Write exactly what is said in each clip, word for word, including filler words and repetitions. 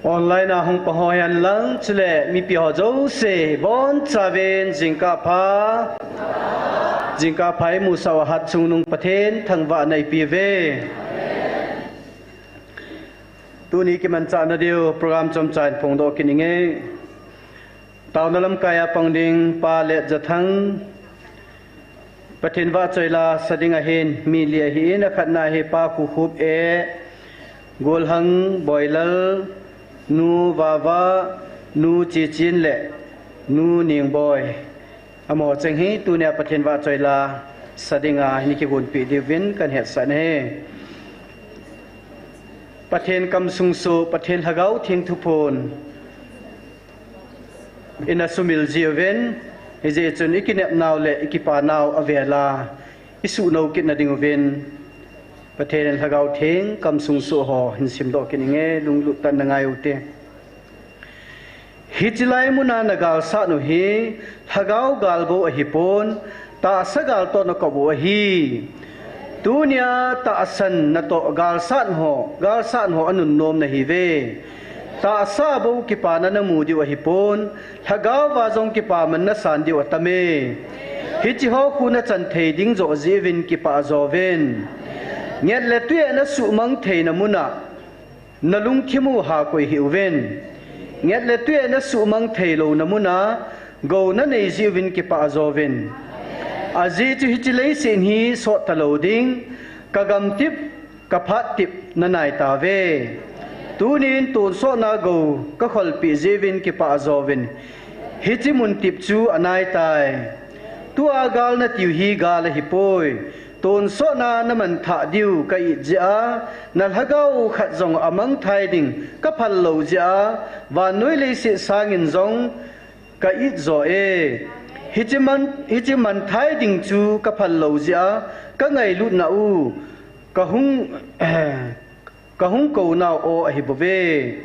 Online a hung pang ho hen lang, chule mipi ho jouse, bonchauvin jingkah pha. Jingkah pha imusah uva hatchungnung Pathen thangvahna ipe uve. Tuni kimanchahna diu program chomcha in phongdoh kit inge. Taona lamkai a pang ding Pa Letjathang, Pathen vahchoi la sa ding ahin, mi li ahin, akhatna hi Pa Khukhup e, Golhang Boilal, Nu Vava, Nu Chichin le Nu Ningboi. Amaho cheng hi tunia Pathen vahchoi la sa dinga hin kigonpeh diuvin kahetsah in ahi. Pathen kamsung soh, Pathen Lhagao Theng thuphon ina sumil jiuvin, hijeh chun ikinepnau le ikipanau avela isuhnou kitna dinguvin, Pathen in Lhagao Theng kamsung soh ho hin simdoh kit inge, lunglut tah in nangai ute. Hiche lai muna nagalsat u hi, lhagao gal bou ahipon, tahsa gal toh nakop u ahi. Tunia tahsan natoh galsat ho, galsat ho anunnom nahiuve. Tahsa bou kipana namu diu ahipon, lhagao va jong kipaman nasan diu atame. Hiche ho khu nachan thei ding joh jeh uvin kipah jouvin. Nget le tui a nasuhmang theina muna nalungthim u hakoi hih uvin. Nget le tui a nasuhmang theilouna muna gou nanei jeh uvin kipah jouvin. Ajeh chu hiche leiset hi sot talou ding, kagamtip, kaphattip nanai tauve. Tunin tonsotna gou kakholpeh jeh uvin kipah jouvin. Hiche muntip chu anaitai. Tua gal natiu hi gal ahipoi. Tonsotna namanthah diu ka-it jeh a, nalhagao khat jong amangthai ding kaphal lou jeh a, vannoi leiset sangin jong ka-it jo e. Hiche man, hiche manthai ding chu kaphal lou jeh a, kangailutna u, kahung, kahung kounau aw ahibouve.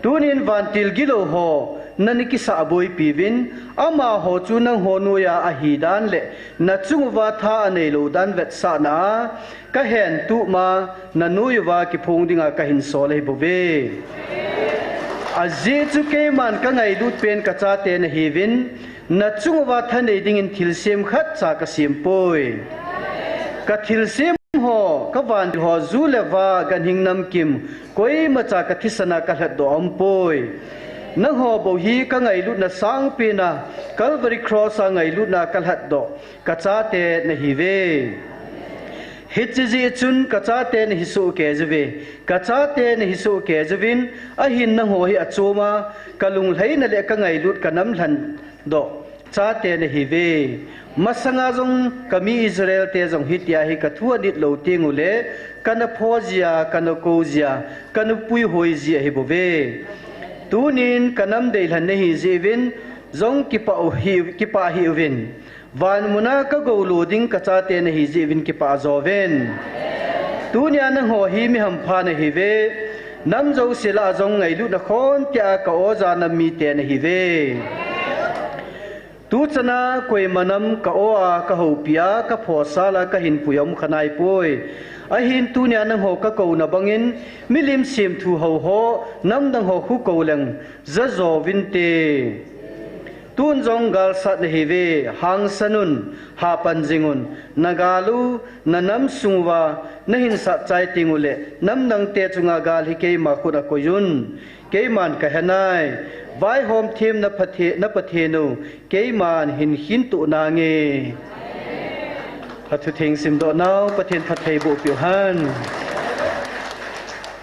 Tunin vantil gilou ho nana kisahboipiuvin, amaho chu nangho noiya ahidan le nachung uva tha aneilou dan vetsahna a, kahen tuhma nanoiuva kiphong dinga kahinsol ahibouve. Ajeh chu keiman kangailut pen kachate nahiuvin, nachung uva thanei dingin thilsem khatcha kasempoi. Kathilsem ho, kavantil ho, ju le va, ganhing namkim, koimacha kathisana kalhatdoh aumpoi. Nangho bou hi kangailutna sangpena, Calvary Cross a ngailutna kalhatdoh kachate nahiuve. Hiche jeh chun kachate nahi sohkei uve. Kachate nahi sohkei uvin, ahin nangho hi achoma, kalunglhaina le kangailut kanamlhandoh chate nahiuve. Masanga jong kami Israel te jong hitia hi kathu anit lou tengule, kana pho jia, kana kou jia, kana puihoi ji ahibouve. Tunin kanam deilhen nahi jeh uvin jong kipah u hi, kipah hih uvin. Van muna kagoulu ding kachate nahi jeh uvin kipah jouvin. Tunia nangho hi mi hampha nahiuve. Nam jouse lah a jong ngailutna khontea ka-oja nam mite nahiuve. Tuchana koima nam ka-o a, kahoupi a, kaphosal a, kahinpui a umkha naipoi. Ahin tunia nangho kakouna bangin, milim semthu hou ho, namdang ho khu kouleng, jajouvinte. Tun jong galsat nahiuve, hangsan un, hapan jing un, nagal u, nanam sung uva, nahinsat chai tengule, namdangte chunga gal hi keima khut a koiyun. Keiman kahenai, vaihom them na Pathe-, na Pathen u, keiman hinkhin toh nange. Athutheng simdoh nau, Pathen phattheiboh peuhen.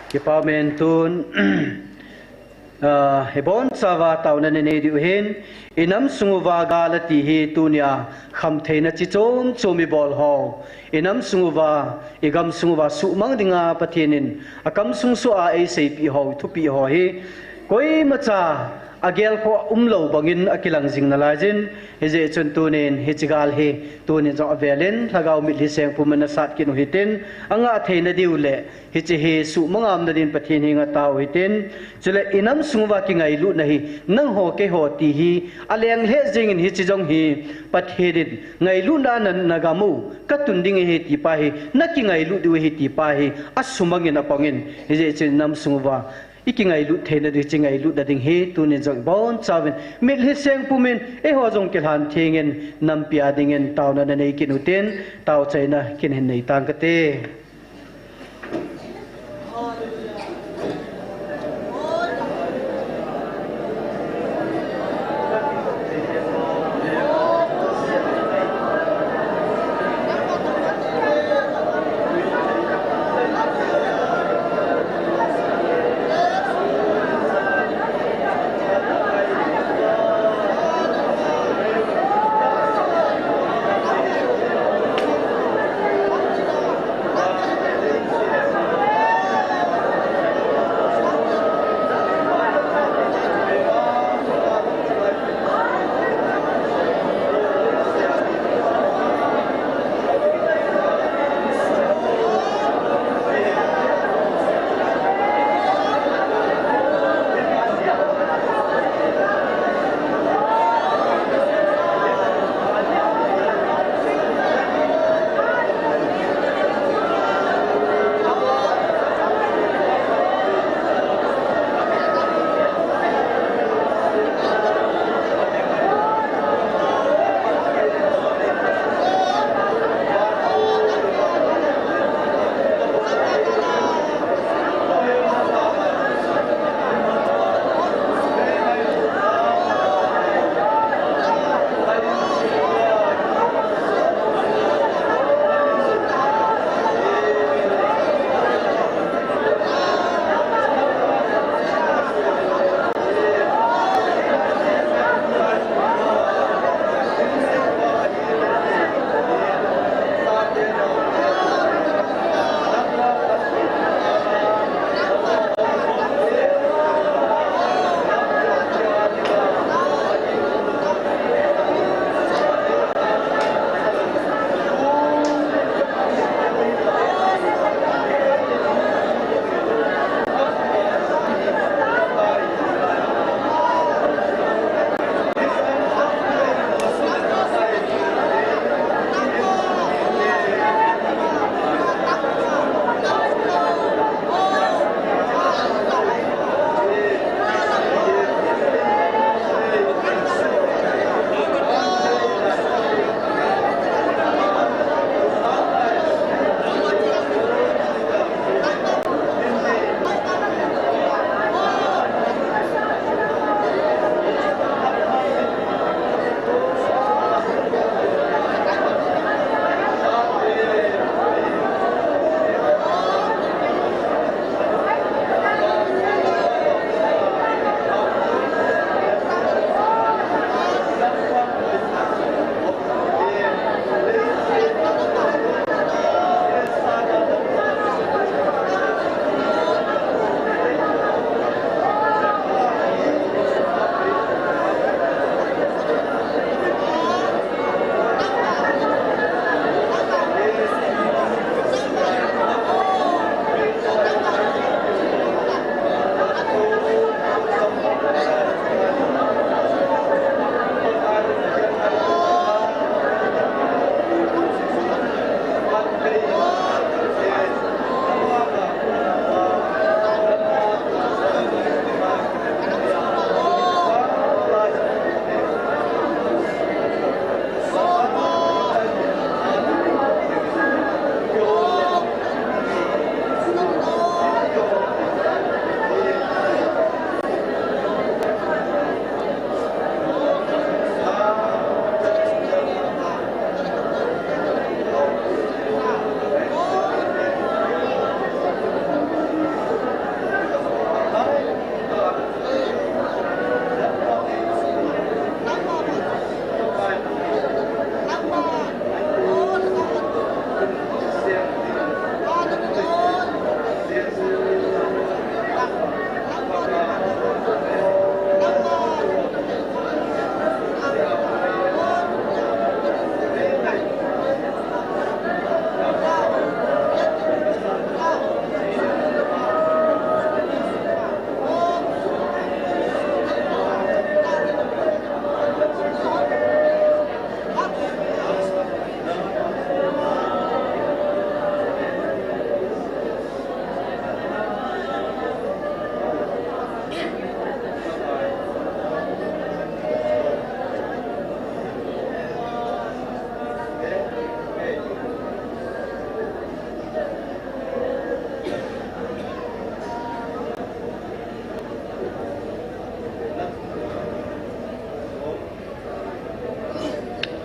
Kipa umen tun, ah, ibonchauva taona nanei diu hin, inam sung uva gal ati hi tunia, khamtheina chi chom chom ibol ho. Inam sung uva, igam sung uva suhmang dinga Pathen in akamsung soh a eiseipeh ho, thupeh ho hi, koimacha agelkhoh umlou bangin akilang jing nalaijin, hijeh chun tunin hiche gal hi, tunin jong avelin, lhagao mitlhi sengpum in nasat kit u hitin, angah theina diu le, hiche hi suhmang amna din Pathen henga tao hitin, chule inam sung uva kingailutna hi, nangho keiho ti hi, aleng lheh jengin hiche jong hi, Pathen in ngailutna na, nagam u, katun ding ahi tipa hi, nakingailut diu ahi tipa hi, asumangin apangin, hijeh chun inam sung uva, I kingailut theina ding, chingailut na ding hi, tunin jong ibon chauvin, mitlhi seng pumin, eiho jong kilhan thengin, nampi a dingin, taona nanei kit utin, tao chaina kin hin nei tang kate.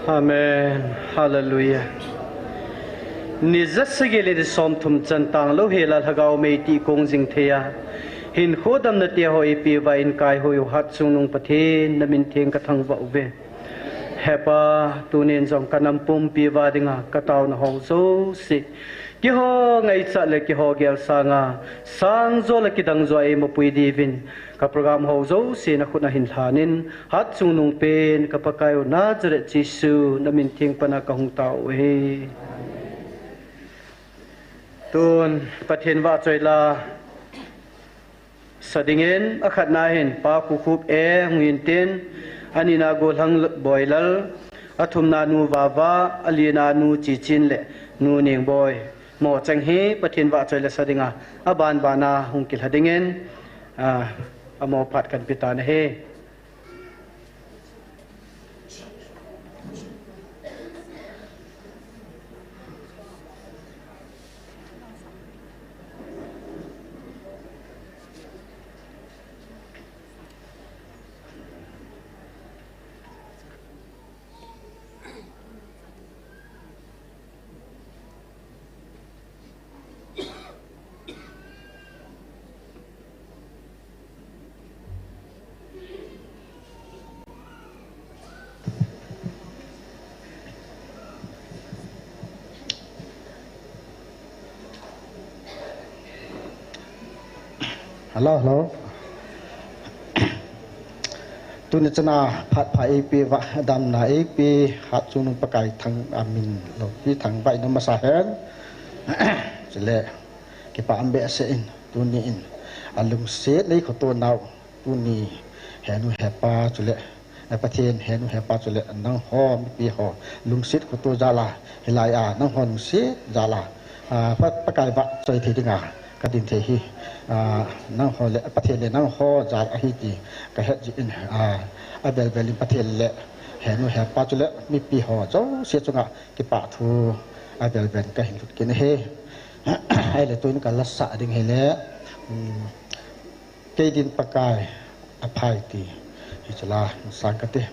Amen. Hallelujah. Ni jasagi le ni somthum chan tanglou hela Lhagao mei ti kong jing thei a, hinkho damna te ho eipeuva eingaiho u Hatchungnung Pathen, na min theng kathangvah uve. Hepa, tunin jong kanam pumpi uva dinga kataona ho jouse, keiho ngaichat le keiho gel sanga sangjo le kidangjo a eimapui diuvin, ka program ho jouse na khut a hin lhanin, Hatchungnung pen ka Pakai u Nazareth Jesu na min theng pana kahung tao u ahi. Tun Pathen vahchoi la sa dingin, akhatna hin Pa Khukhup e hung hintin, anina Golhang Boilal, athumna Nu Vava, alina Nu Chichin le Nu Nengboi. Mo cheng hi Pathen vahchoi la sa dinga, aban bana hung kilha dingin, ah, amo phat kan pe tan ahi. Hello, hello. Tuni chana phat pha eipeuva, damna eipeu Hatchungnung Pakai thang amin loupi thangvah in um masa hen. Chule kipah um behseh in, tuni in alungset nei khoto nau, tuni henu hepa chule, eh, Pathen henu hepa chule nangho mipi ho lungset khoto jal a, hilai a nangho lungset jal a, ah, Pa, Pakai vahchoi thei dinga kadin thei hi, ah, nangho le, Pathen le nangho jal ahi ti kahet jeh in, ah, avel vel in Pathen le henu hepa chule mipi ho jouse chunga kipah thu avel vel in kahin lhut kit in ahi. Ahile tun kala sa ding hile, um, Kei din Pakai aphai ti, hiche la sang kate.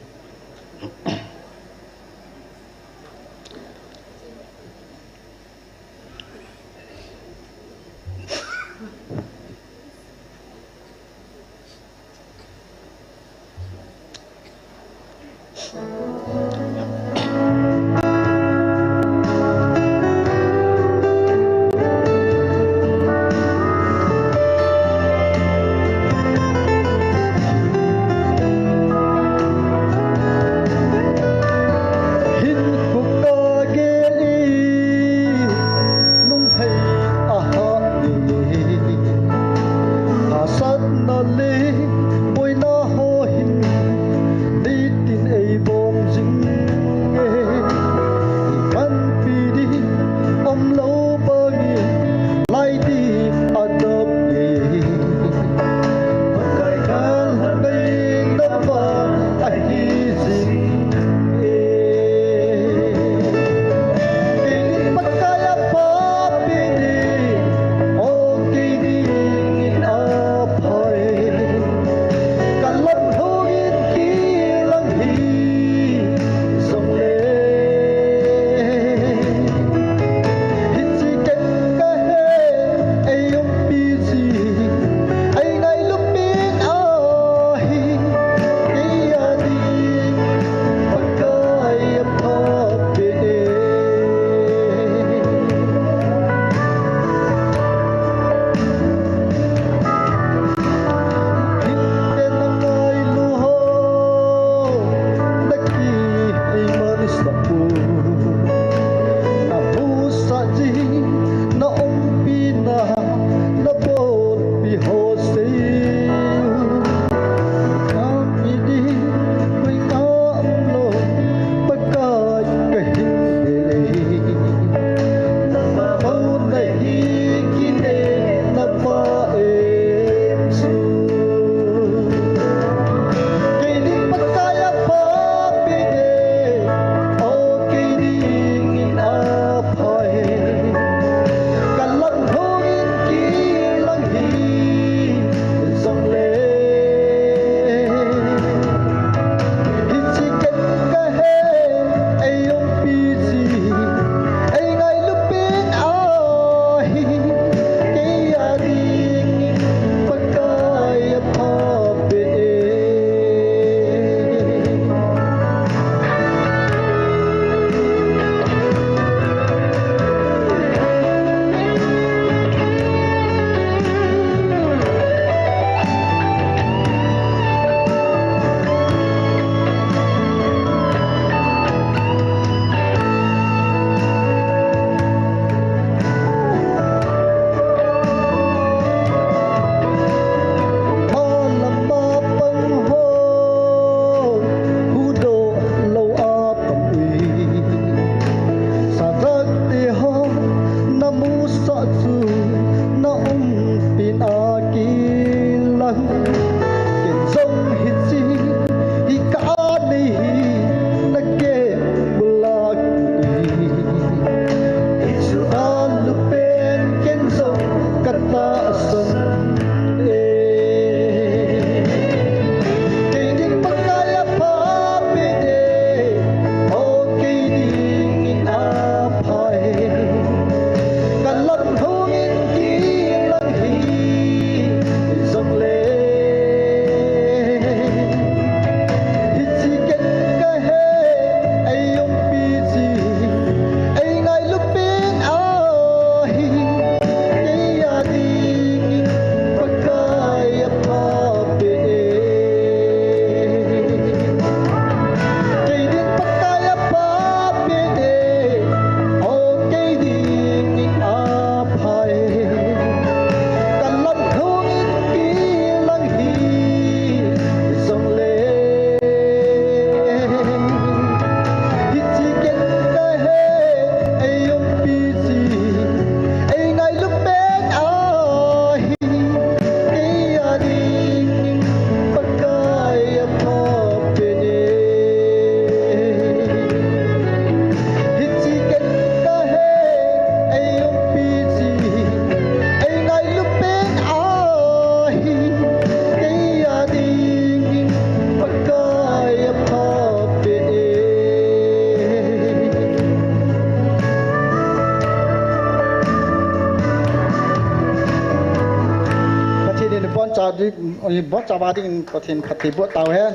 Oi, bot chaba dingin Pathen phatthei boh tauhen.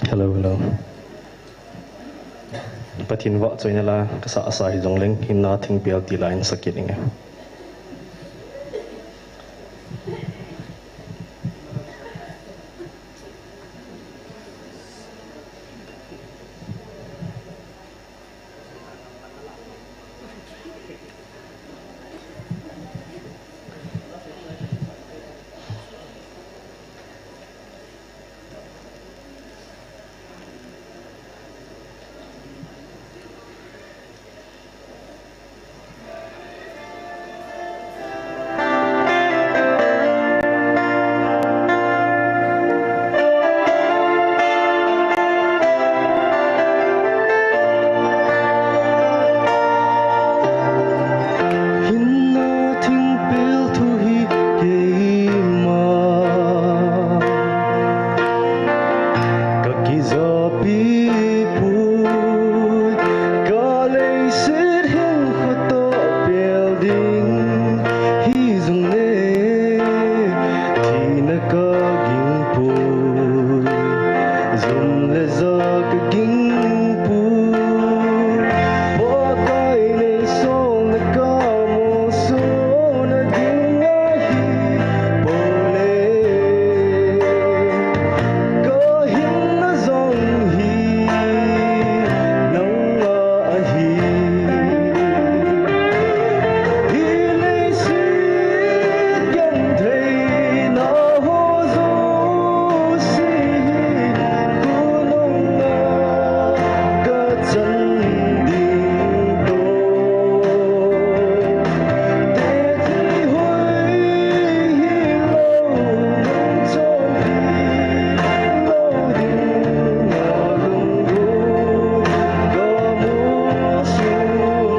Hello, hello. Pathen vahchoina la kasah asa hijongleng, hinna thingpel tila in sakit inge. Hinna thingpel thu hi keima kakijapi poi, kaleiset hinkho toh pel ding hijongle thina kaging poi, jum le ja kaging poi. Pakai nei solna kamu suna ding ahi pole, kahinna jong hi nang a ahi. Hi leiset gentheina ho jouse hi khonunga kachan ding toh, tethi hoi hilou nung chom hilou ding a lunglut kamu suma.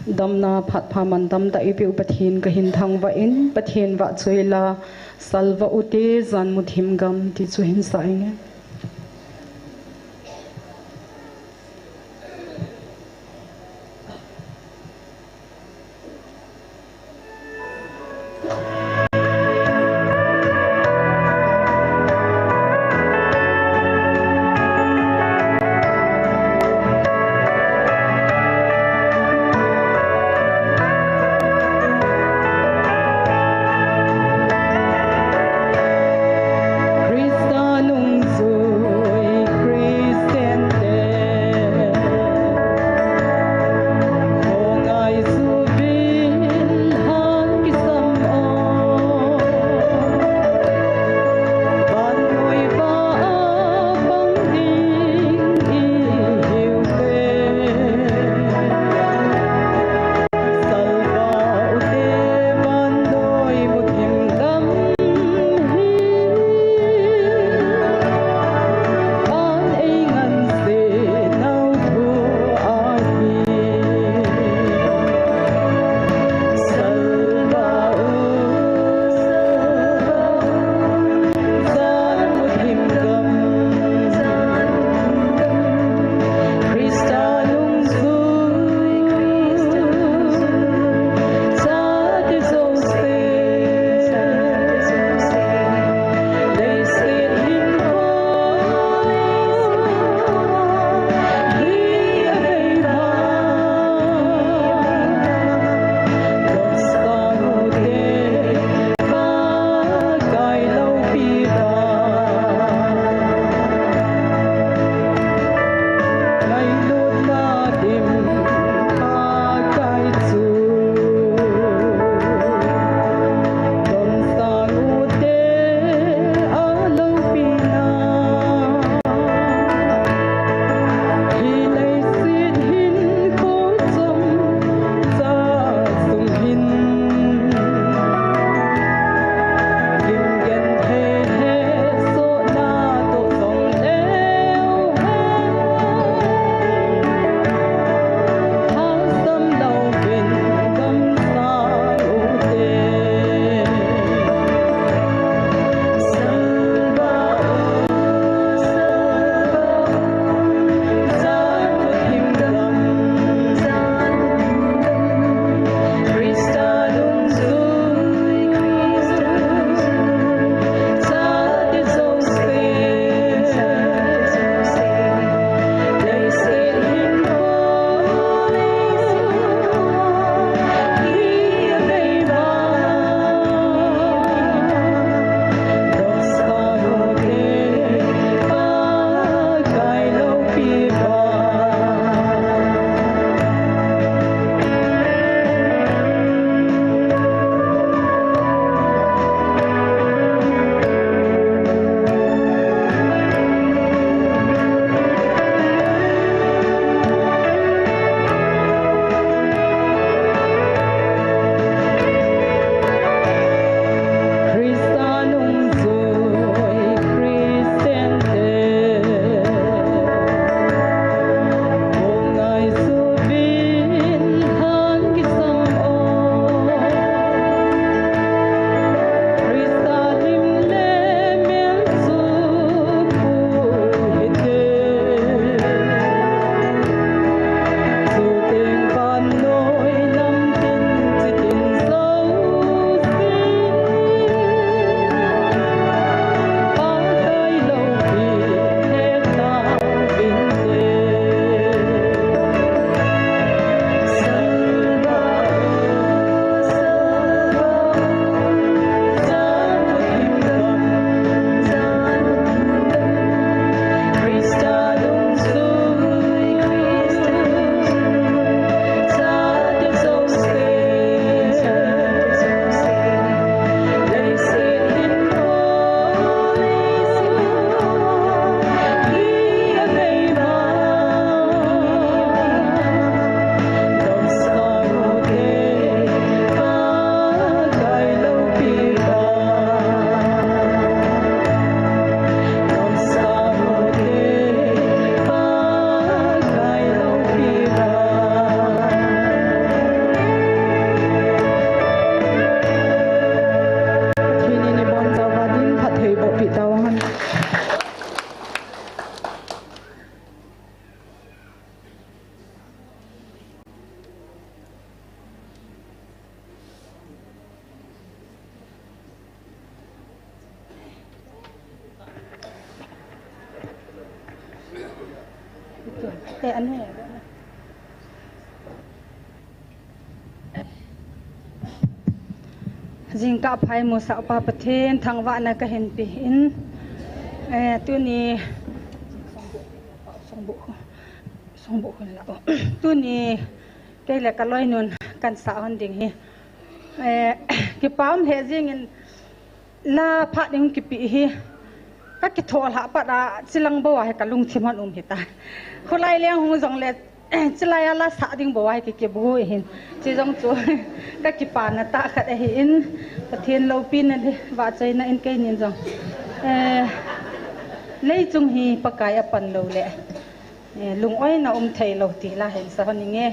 Damna phat pha man damda eipeu Pathen kahin thangvah in, Pathen vahchoi la salvah ute, janmu thim gam ti chu hin sa inge. Eh, anu. Jingkah phai musah pa Pathen thangvahna kahin pe in. Eh, tuni, songbu, songbu, tuni kei le ka loinun kan sah hon ding hi. Eh, kipa um lheh jingin la phat ding kipe hi. Ka kithoh lhah pat a, chilang bou a hi ka lungthim hon um hita. Khulai leng hung jongle, chilai a la sah ding bou a hi ki, kibu hin. Chi jong chu, ka kipana tah khat ahi in, Pathen loupina le vahchoina in keinin jong. Eh, lei chung hi Pakai a pan lou le. Eh, lungoina um thei lou ti la hin sa hon inge.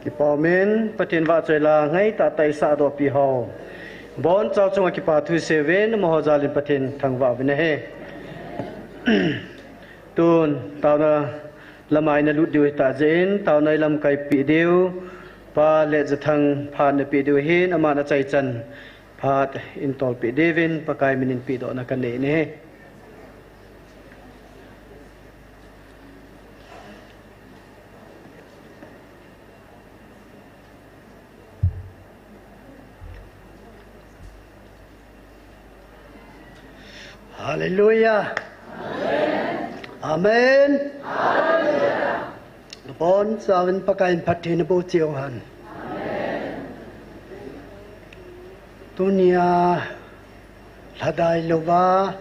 Kipa umin, Pathen vahchoi la ngaitah tah isah dohpi ho. Bonchauva chunga kipa thu seuvin, amaho jalin Pathen thangvah uvin ahi. Tun, taona lama ina lut diu hita jeh in, taona ilamkai peh diu, Pa Letjathang phat napeh diu ahin, aman achaichan phat eintolpeh diuvin, Pakai minin pehdohna kanei in ahi. Hallelujah. Amen. Bonchauvin Pakaiyin phatthei naboh cheh uhen. Tunia lhadai louva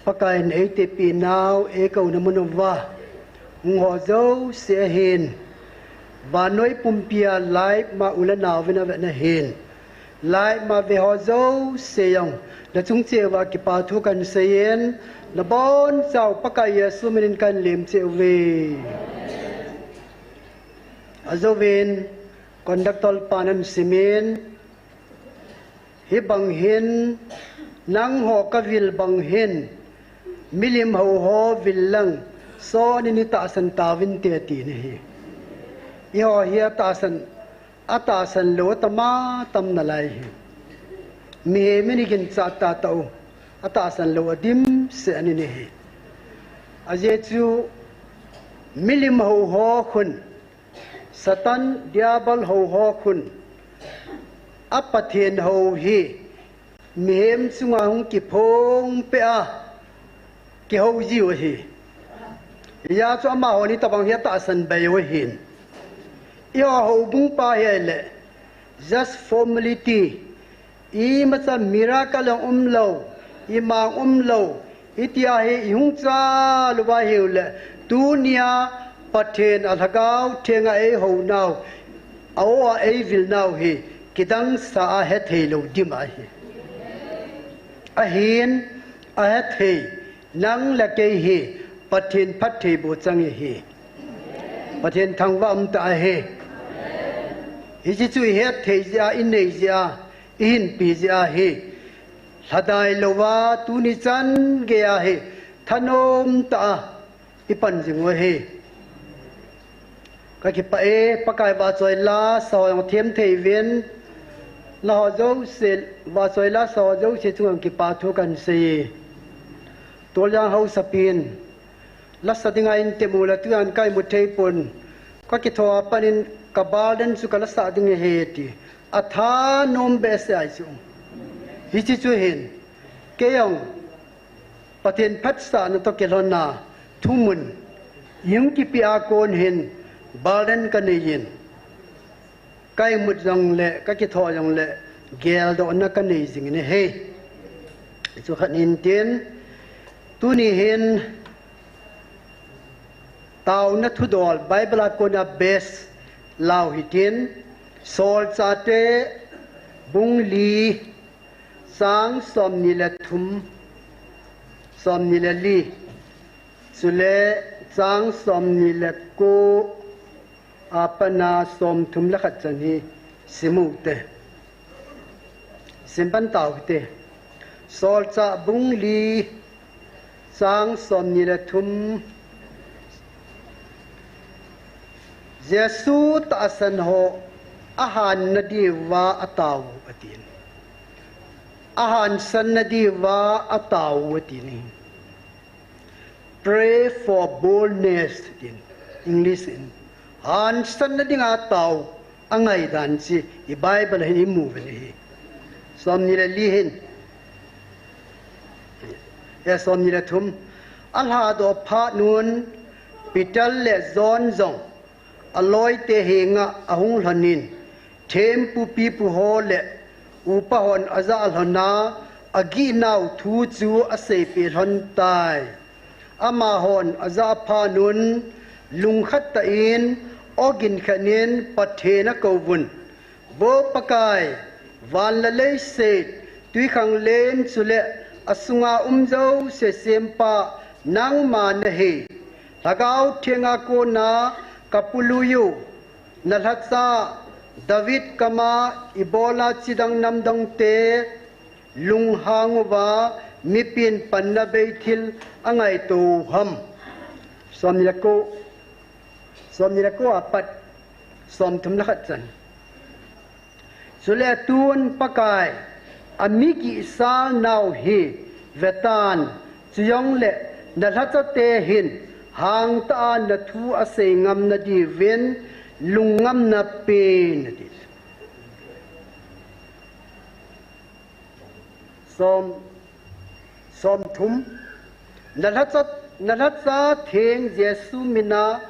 Pakaiyin eitepeh nau, eikouna mun uva hung ho jouse ahin, vannoi pumpia live ma u le naovin avet na hin, live ma ve ho jouse jong nachung cheh uva kipa thu kahin seiyin, nabonchauva Pakai Jesu minin kahin lem cheh uve. Ajouvin conductor pan ahin simin, hibang hin, nangho kavil bang hin, milim hou ho vil lang, sonin itahsan tauvinte ati ahi. Eiho hi atahsan, atahsan lou atama tam nalai ahi. Mihem in iginchat tahtah u, atahsan lou adimset ahi. Ajeh chu milim hou ho khun, Satan Diabol hou ho khun, a Pathen hou hi mihem chunga hung kiphong peh a, kihou jiu ahi. Hijeh chun amahon itobang hi atahsan bei u ahin. Eiho houbung pa hi ahile, just formality, imacha miracle jong umlou, imang umlou, hitia hi ihung chal uva ahiu le, tunia Pathen a Lhagao Thenga eihounau, a-o a eivilnau hi kidangsa a hethei lou dim ahi. Ahin, ahethei nang le kei hi Pathen phattheiboh chang ihi. Pathen thangvah umtah ahi. Hiche chu ihethei jeh a, inei jeh a, ihinpi jeh a hi, lhadai louva tuni chan geiya hi thanom tah a ipan jing u ahi. Kakipah e, Pakai vahchoi la sa ho jong them thei uvin, naho jouse, vahchoi la sa ho jouse chunga kipa thu kahin sei e. Tuljang haosapin lasa dinga eitem u le tujan ka imu thei pon, kakithoa panin ka burden chu kala sah ding ahi ti, athanom behseh ahi chu. Hiche chu hin, kei jong Pathen phatsahna toh kilhonna thumun ihung kipeh a kon hin burden kanei in, ka imut jongle, kakitho jongle, geldohna kanei jingin ahi. Chu khat hintin, tuni hin taona thudol Bible a kona base lau hitin, Solchahte bung li, chang somni le thum, somni le li, chule chang somni le ko a pat a somthum le khat chan hi sim u hite. Sim pan tau hite. Solchah bung li, chang somni le thum. Jesu tahsan ho ahanna diuva atao u atin. Ahansanna diuva atao u atin. Pray for boldness, tin English in. Hansanna dinga tao angaidan chu i Bible hin imu uve ahi. Somni le li hin. E, somni le thum. Alhadoh phat un, Peter le John jong aloite henga ahung lhonin, thempu pipu ho le upa hon ajah lhona, agihnau thu chu aseipeh lhon tai. Amahon ajah phat un, lungkhat tah in, ogin khat in Pathen akouvun, Vo Pakai, van le leiset, twikhanglen chule asunga um jouse sempa, nangma nahi. Lhagao Thenga kona kapului u, Nalhacha David kama ibola chidang namdang te lunghang uva mipin panna bei thil angaito uham. Som ni le ko, som ni le ko apat, som thum le khat chan. Chule tun Pakai, ami gihsal nau hi vetan, chujongle nalhachate hin hangtah a nathu asei ngam nadiuvin lungngamna pen ati. Som, som thum. Nalhacha, nalhacha theng Jesu mina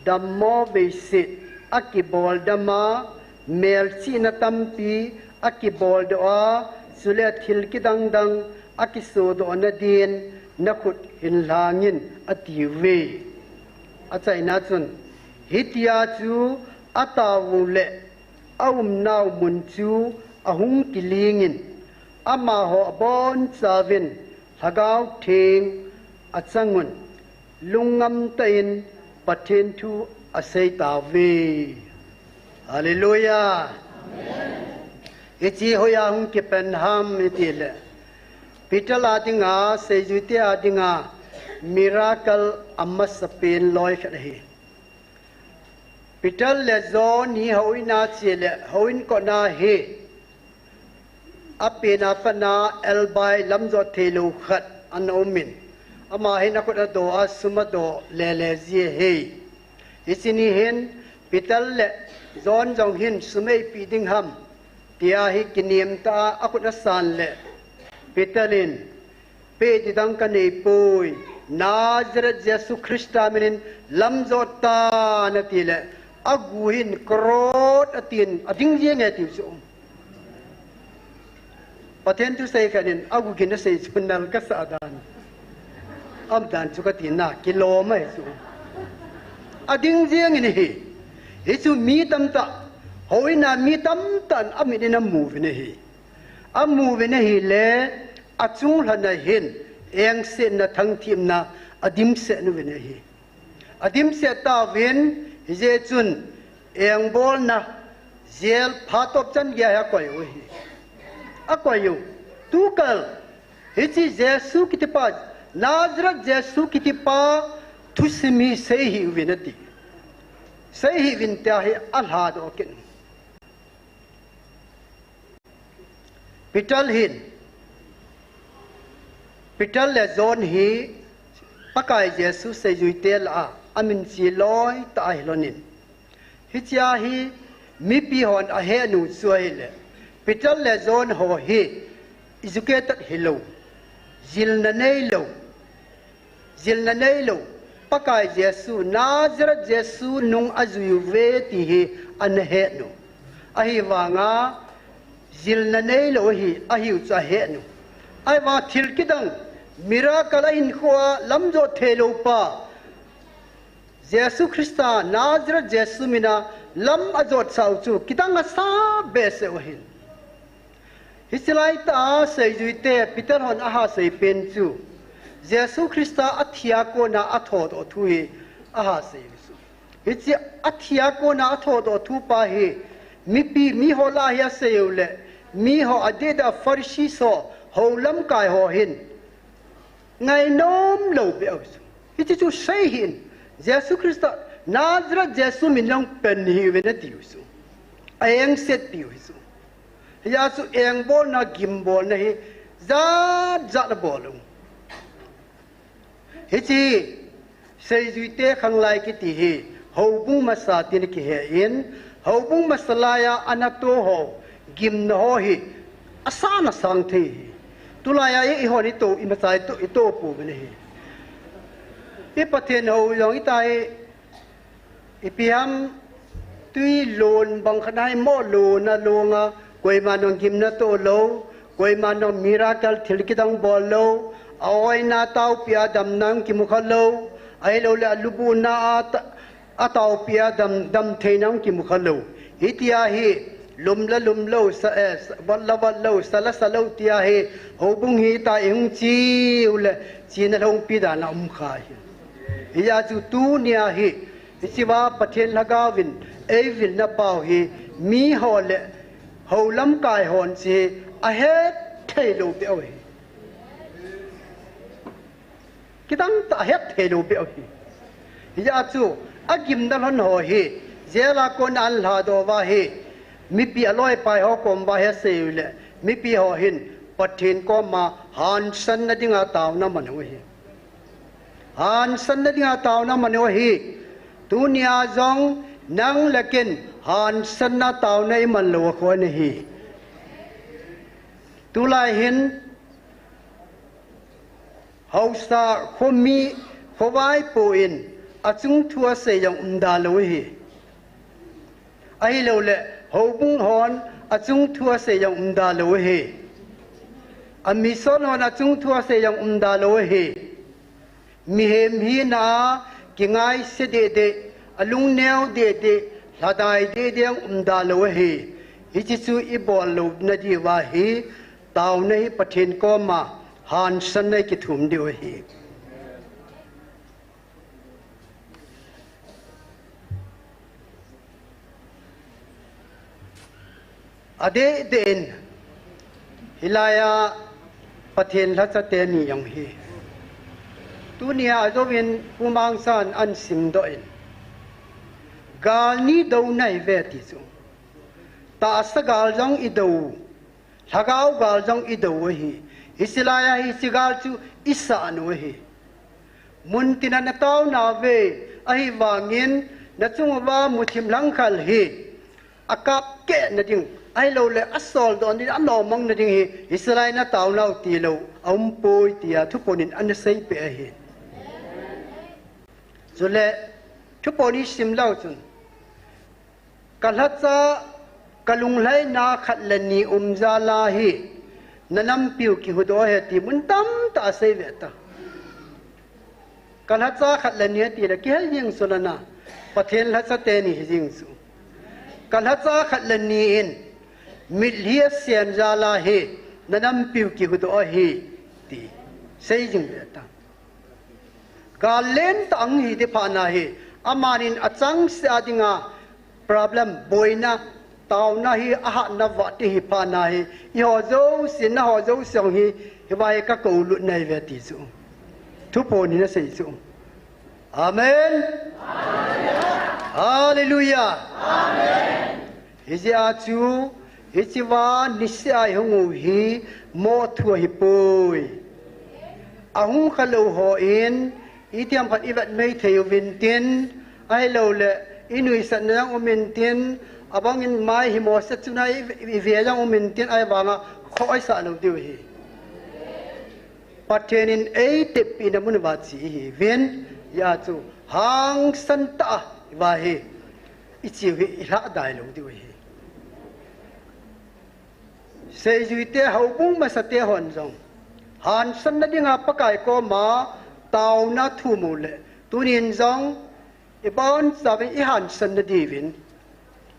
dammo veiset akibol dama, melchihna tampi akibol doh a, chule thil kidang dang akisodoh nadin nakhut hin lhangin atiuve. Achaina chun, hitia chu ataovuleh aumnau mun chu ahung kilingin, amaho abonchauvin Lhagao Theng achangun, lungngam tah in Pathen thu asei tauve. Hallelujah. Hiche hoiya hung kipan ham itile, Peter a dinga, seijuite a dinga miracle amasapen loi khat ahi. Peter le John hi houin a che le houin kotna hi apen a pat a elbai lamjot theilou khat ana umin, ama hin akhut adoh a sum adoh lele ji ahi. Hiche ni hin Peter le John jong hin sum eipeh ding ham tia hi kinem tah a akhut asan le Peter in, peh ding dang kaneipoi, Nazareth Jesu Christa minin lamjot tan atile, agu hin krot atin ading jenge tiu chu. Pathen thusei khat in agu gin asei chu nal kasah dan, umdan chu kati na kilom ahi chu. Ading jengin ahi. Hichu mi tamtah, houin a mi tamtah in amit in amu uvin ahi. Amu uvin ahile, achung lhon a hin engsetna, thangthipna adimset uvin ahi. Adimset tauvin, hijeh chun engbolna jail phatop chan geiya hi akoi u ahi. Akoi u. Tukal hiche Jesu kitipa, Nazareth Jesu kitipa thusim hi seihih uvin ati. Seihih uvin tia hi alhadoh kit. Peter hin, Peter le John hi Pakai Jesu seijuite lah a aminche loi tah ahi lhonin, hichea hi mipi hon ahet u chu ahile, Peter le John ho hi educated hilou, jilna neilou, jilna neilou, Pakai Jesu, Nazareth Jesu nung ajui uve ti hi ana het u. Ahivanga jilna neilou ahi, ahiu chu ahet u. Ahivanga thil kidang, miracle ahinkhoa lamjot theilou pa Jesu Christa, Nazareth Jesu mina lam ajotsah u chu kidang asa behseh u ahin. Hiche laitah a seijuite Peter hon ahasei pen chu, Jesu Christa athia kona athodoh thu hi ahasei u chu. Hiche athia kona athodoh thu pa hi mipi, miho lah a hi asei u le, miho adeh deh a Pharisee ho, hou lamkai ho hin ngainom lou beh u chu. Hiche chu seihih in, Jesu Christa, Nazareth Jesu min jong pen hih uvin atiu chu. Aengsetpiu hi chu. Hijeh chun engbolna, gimbolna hi jat jat abol u. Hiche seijuite khanglai kiti hi houbung masa tin kihen, houbung masa laiya anato ho, gimna ho hi asan asang thei hi. Tulaiya i, eihon ito, imacha ito, ito pouvin ahi. I Pathen hou jong itai, ipi ham, twi lon bang khat ahi mo, lona longa, koiman jong gimna toh lou, koiman jong miracle thil kidang bol lou, a-oina taopi a damna jong kimu khalou, ahilouleh alubuhna a ta-, ataopi a dam, damtheina jong kimu khalou. Hitia hi, lum la lum lou, sa, eh, sa, vat la vat lou, sa la sa lou tia hi, houbung hi ita ihung che uleh, chena lhongpi dan a um kha hi. Hijeh chun tunia hi, hichea Pathen Lhagaovin Eivilna pau hi miho le houlamkai hon chu ahet thei lou beh u hi. Kidang tah ahet thei lou beh u hi. Hijeh chun agimna lhon ho hi jail a kona ahin lhadoh uva hi mipi aloipai ho kom uva hi asei u le mipi ho hin Pathen koma hansanna dinga taona aman u hi. Hansanna dinga taona aman u hi. Tunia jong nang le ken hansanna taona iman lou a kona hi. Tulai hin haosa khomi khovaipo in achung thu asei jong umda lou hi. Ahilouleh houbung hon achung thu asei jong umda lou hi. A mission hon achung thu asei jong umda lou hi. Mihem hina a kingaise deh deh, alungneo deh deh, lhadai deh deh jong umda lou hi. Hiche chu ibol louna diuva hi, taona hi Pathen koma hansanna ikithum diu hi. Adeh deh in, hilai a Pathen lhacha teni jong hi. Tunia ajouvin Pu Mangsan ahin simdoh in, gal ni douna ive ti chu. Tahsa gal jong idou, lhagao gal jong idou ahi. Hiche lai a hiche gal chu isan u ahi. Muntin a natao nauve, ahivangin nachung uva muthim langkhal hi akap keh nading, ahilouleh asoldoh nading, anomang nading hi, hiche lai natao nau tilou aumpoi tia thuphon in ana seipeh ahi. Chule thuphon isim leu chun, kalhacha, kalunglhaina khat le ni um jal a hi, nanampiu kihuhdoh ahi ti mun tamtah a aseive ta. Kalhacha khat le ni atile kihel jeng chu lana, Pathen lhacha teni hijeng chu. Kalhacha khat le ni in mitlhi asen jal a hi, nanampiu kihuhdoh ahi ti seijing ve ta. Gal lentah ahung hiti phatna hi, amanin achangseh a dinga problem, boina, taona hi ahatna vah ti hi phatna hi, eiho jouse, nangho jouse jong hi, hiva hi kakoulutna ive ti chu thuphon in asei chu. Amen. Hallelujah. Hijeh a chu, hichea niseh a ihung u hi moh thu ahipoi. Ahung khalou hon itiham khat ivet mei thei uvintin, ahilouleh inuisatna jong umintin, abangin mai himosa chuna ive jong umintin, ahivanga khoh isah lou diu hi. Pathen in eitepina mun uva che ihiuvin, hijeh a chu hangsan tah a iva hi, icheu hi ilhahdai lou diu hi. Seijuite, houbung masate hon jong hansanna dinga Pakai koma taona thum uleh, tunin jong ibonchauvin ihansanna diuvin,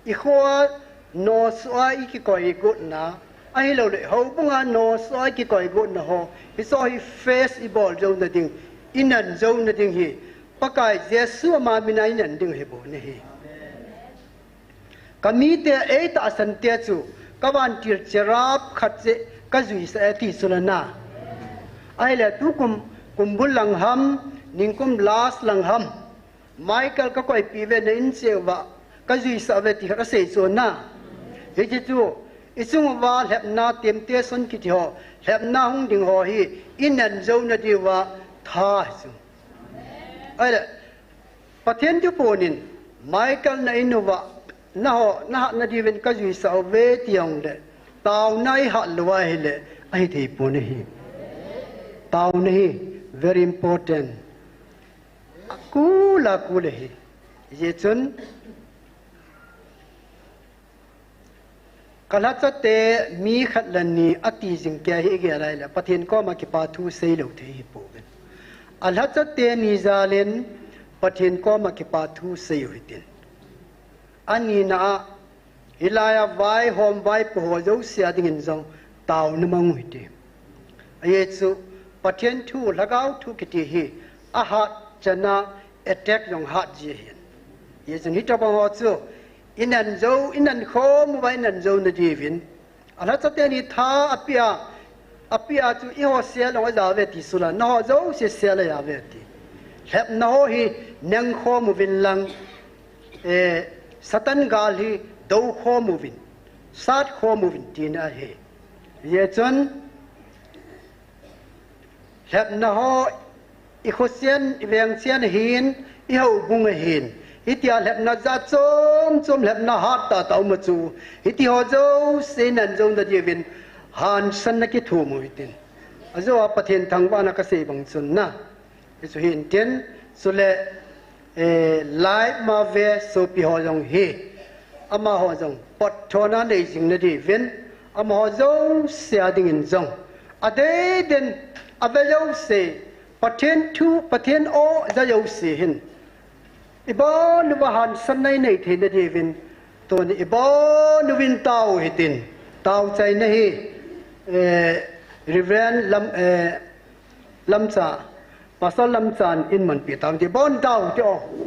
ikhoa nosoh a ikikoi gotna, ahilouleh houbunga nosoh a ikikoi gotna ho, hicheho hi face ibol jouna ding, inan jouna ding hi, Pakai Jesu ama mina inan ding ahibou ahi. Kamite, eitahsante chu kavantil cherub khat cheh kajuisah e ti chu lana. Ahile tukum, kumbul lang ham, ningkum last lang ham, Michael kakoipeh uve, na in cheh uva kajuisah uve ti khat asei chu na. Hiche chu ichung uva lhepna, temptation kiti ho, lhepna hung ding ho hi inan jouna diuva tha hichu. Ahile Pathen thuphon in, Michael na in uva, nangho nahatna diuvin kajuisah uve ti jongle, taona ihat lou ahile, ahithei pon ahi. Taona hi very important. Akul akul ahi. Hijeh chun, kalhachate mi khat le ni ati jing kei hi igel ahile, Pathen koma kipa thu seilou thei hipouve. Alhachate ni jal in Pathen koma kipa thu seiu hitin. Anina a, hilai a vaihom vaipo ho jouse a dingin jong taona mang u hite. Ajeh chu, Pathen thu, Lhagao thu kiti hi, ahat chana attack jong hat ji ahin. Hijeh chun hitobang ho chu, Inan jou, inan khom uva inan jou nadiuvin. Alhacha teni tha apia, apia chu eiho sel ong aja uve ti sula, nangho jouse sel aja uve ti. Lhepna ho hi neng khom uvin lang, eh, Satan gal hi do khom uvin, sat khom uvin tina ahi. Hijeh chun, lhepna ho, i khochen, i vengchen ahin, i houbung ahin. Hitia lhepna jat chom chom, lhepna hat tah tah um a chu. Hiti ho jouse inan jou nadiuvin, hansanna kithum u hitin. Ajo a Pathen thangvahna kasei bang chun na. Hichu hintin, chule, eh, live ma ve sopi ho jong hi. Amaho jong, potthona nei jing nadiuvin, amaho jouse a dingin jong. Adei den, ave jouse, Pathen thu, Pathen o ja jouse hin. Ibon uva hansanna inei thei nadiuvin, tuni ibon uvin tao hitin, tao chaina hi, eh, Reverend Lam, eh, Lamcha, Pastor Lamchan in manpi tao ti, bon tao ti o.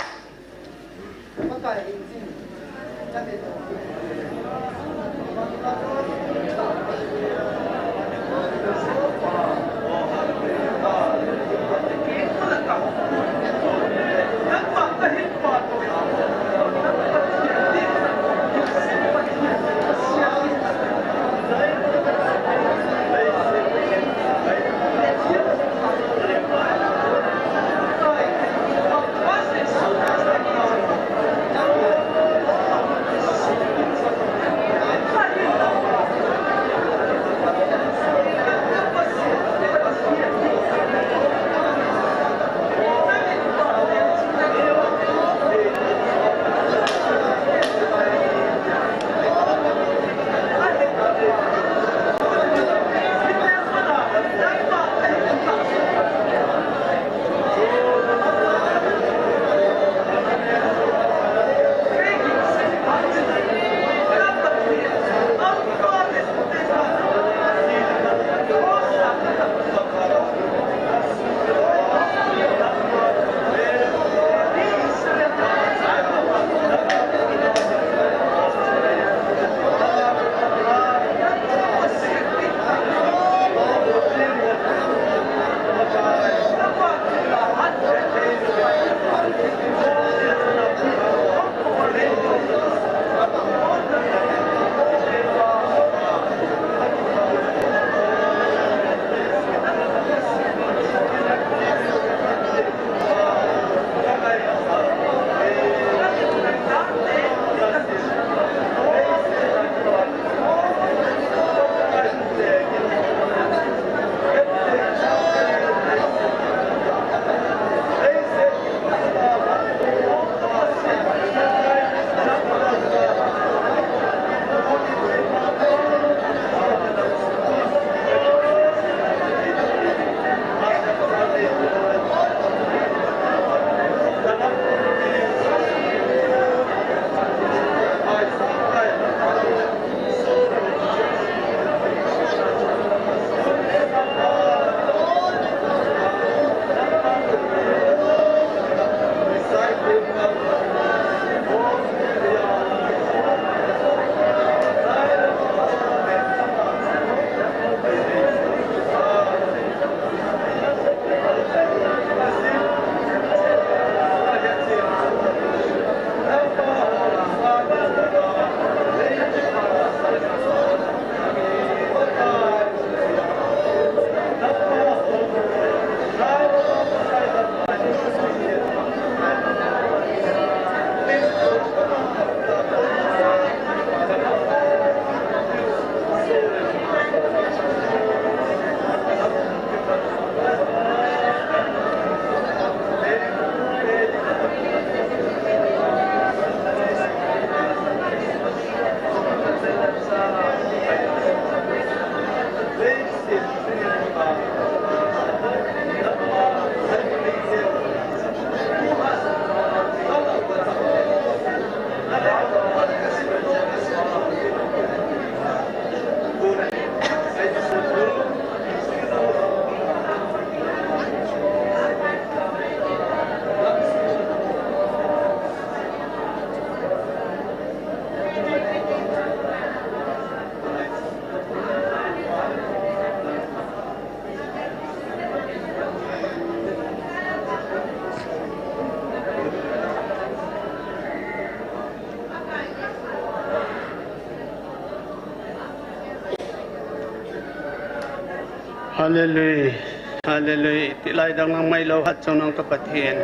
Hallelujah. Hallelujah. Tilai dang nang mai lo hat chong nang ka Pathen.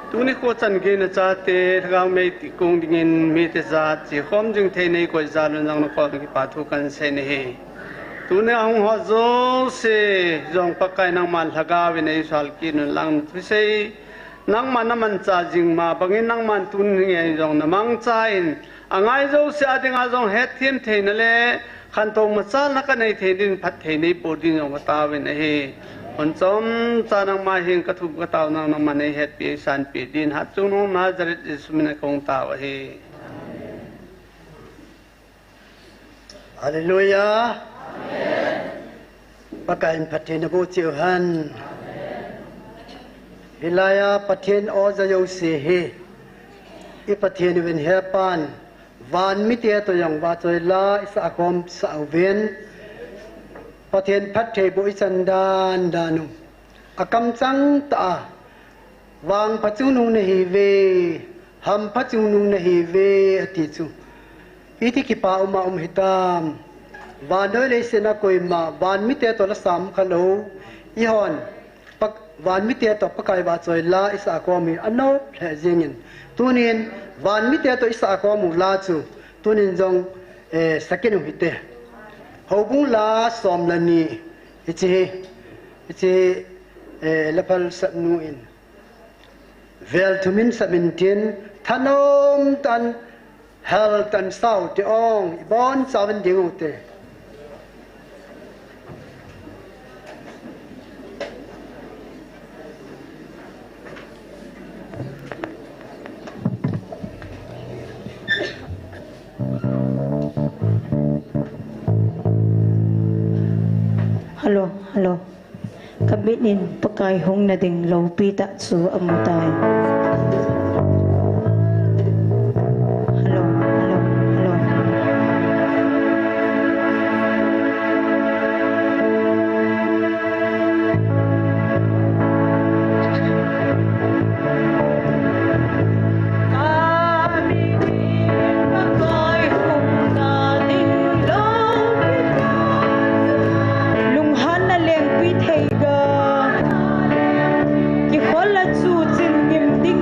Tuni kho chan gei na chate, lhagao mei ti kong dingin mite jat, chi khom jing thei nei koi jal un jong na kol kipa thu kan sei na hi. Tuni a hung ho jouse, jong Pakai nangman lhagao in ei sal kit un lang thu sei. Nangman na mancha jing ma bangin nangman tuni a jong na mangcha in, a ngai jouse a dinga jong hetthem theina le khantou machalna ka nei thei din phatthei nei po din jong ka tao in ahi. Hun chomcha nangma heng ka thum ka tao nang nangman nei hetpi ei sanpi din Hatchungnung Nazareth Jesu min a kong tao ahi. Hallelujah. Pakai in phatthei na boh cheh u hen. Hilai a Pathen o ja jouse hi i Pathen uvin hepan, van mite toh jong vahchoi la i sah khom sah uvin, Pathen phatthei boh i chan dan dan u. A kamchang tah a, vangpha chungnung na hi uve, hampha chungnung na hi uve, ati chu. Iti kipa um a um hitam. Vannoi leiset a koima, van mite toh la sam kha lou. Eihon, Pak-, van mite toh Pakai vahchoi la i sah khom hi a nop lheh jingin. Tunin, van mite toh i sah khom u la chu. Tunin jong, eh, sakit u hite. Houbung la som le ni. Hiche hi, hiche hi, eh, Laphal sapnu in. Vel thum in sap in tin, thanom tah in, hel tah in sao te ong, i boncha uvin ding u te. Hello, hello. Ka mit in Pakai hung na ding loupi tah chu a mu tai. Hello, hello, hello. Lunghanna lengpui thei ga. Kikhol a chu chin nim ding.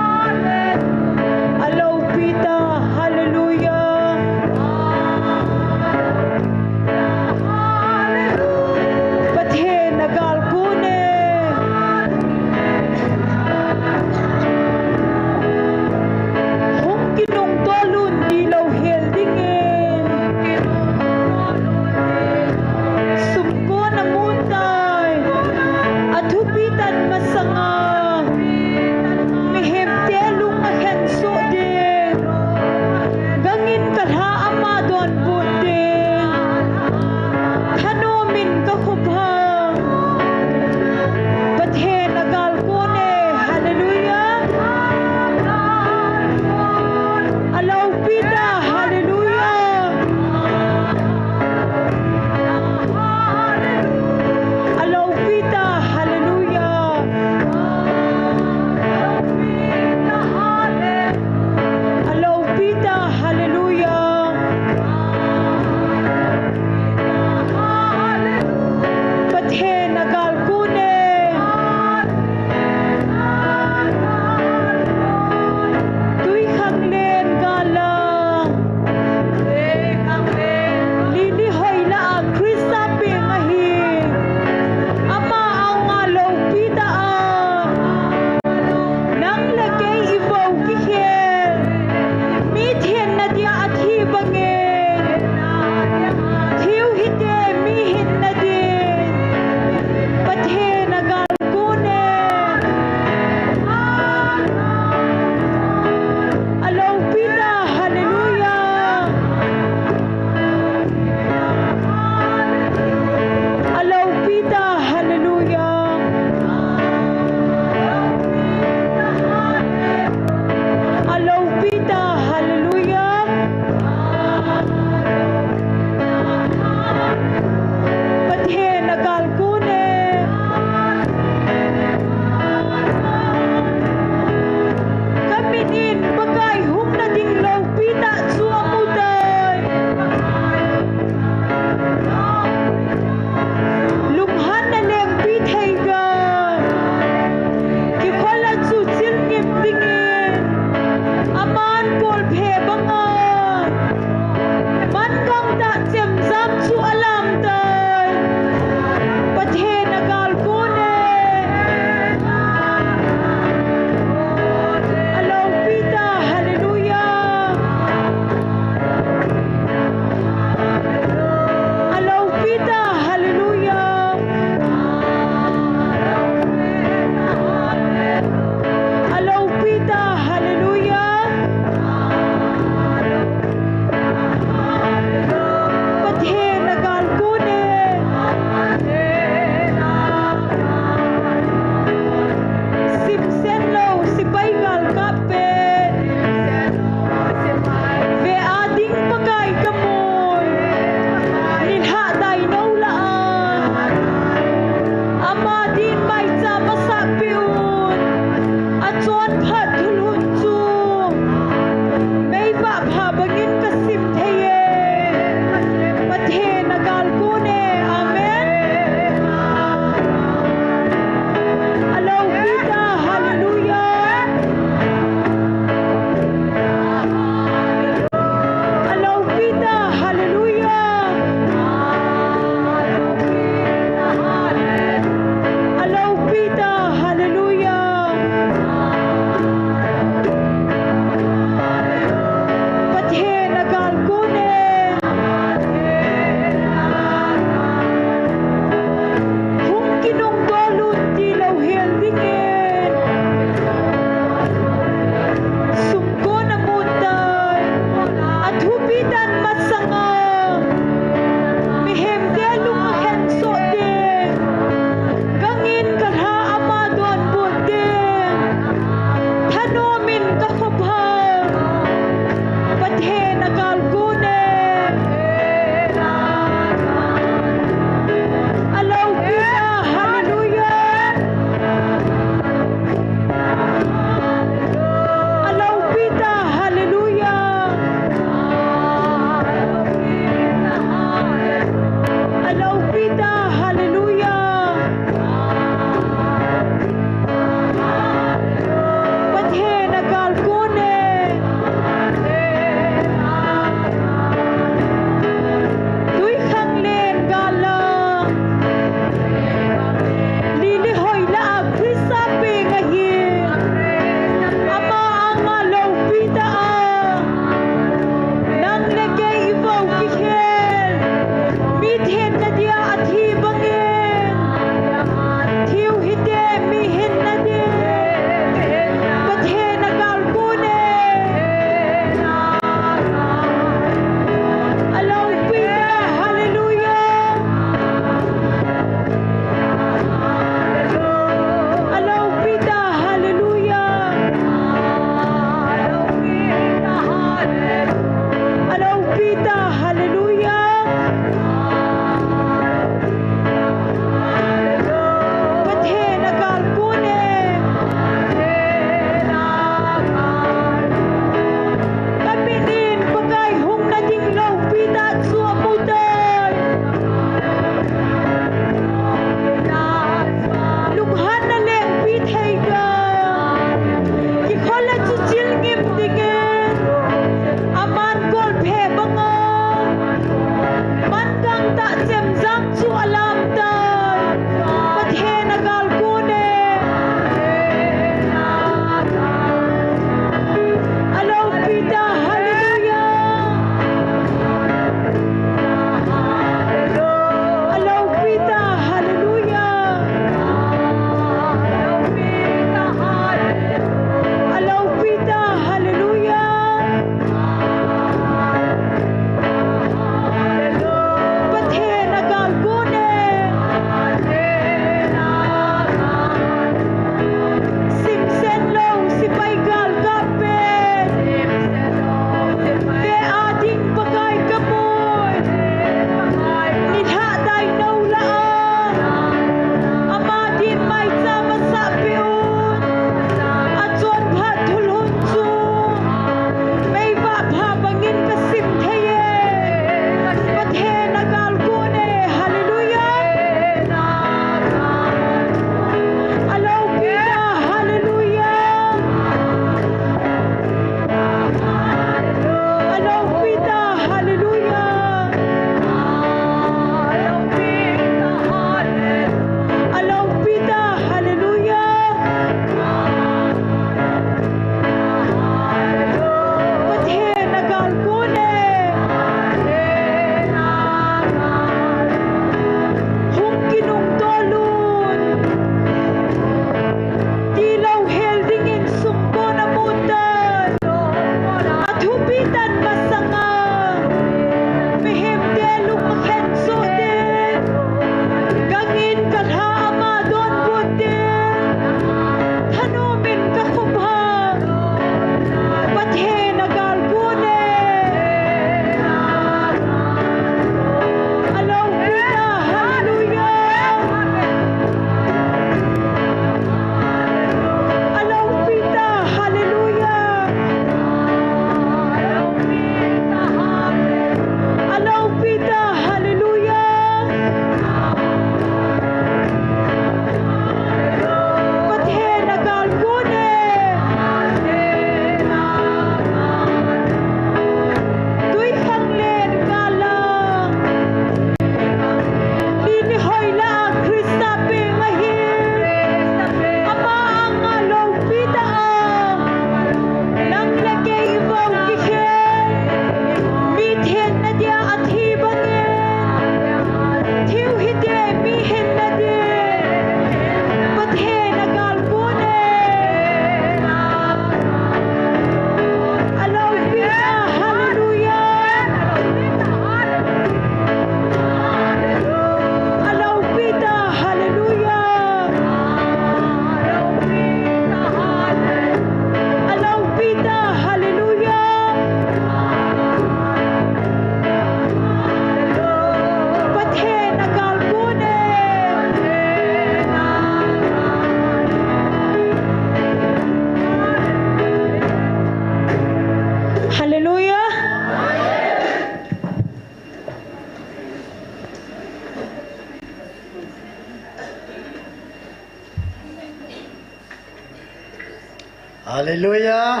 Hallelujah.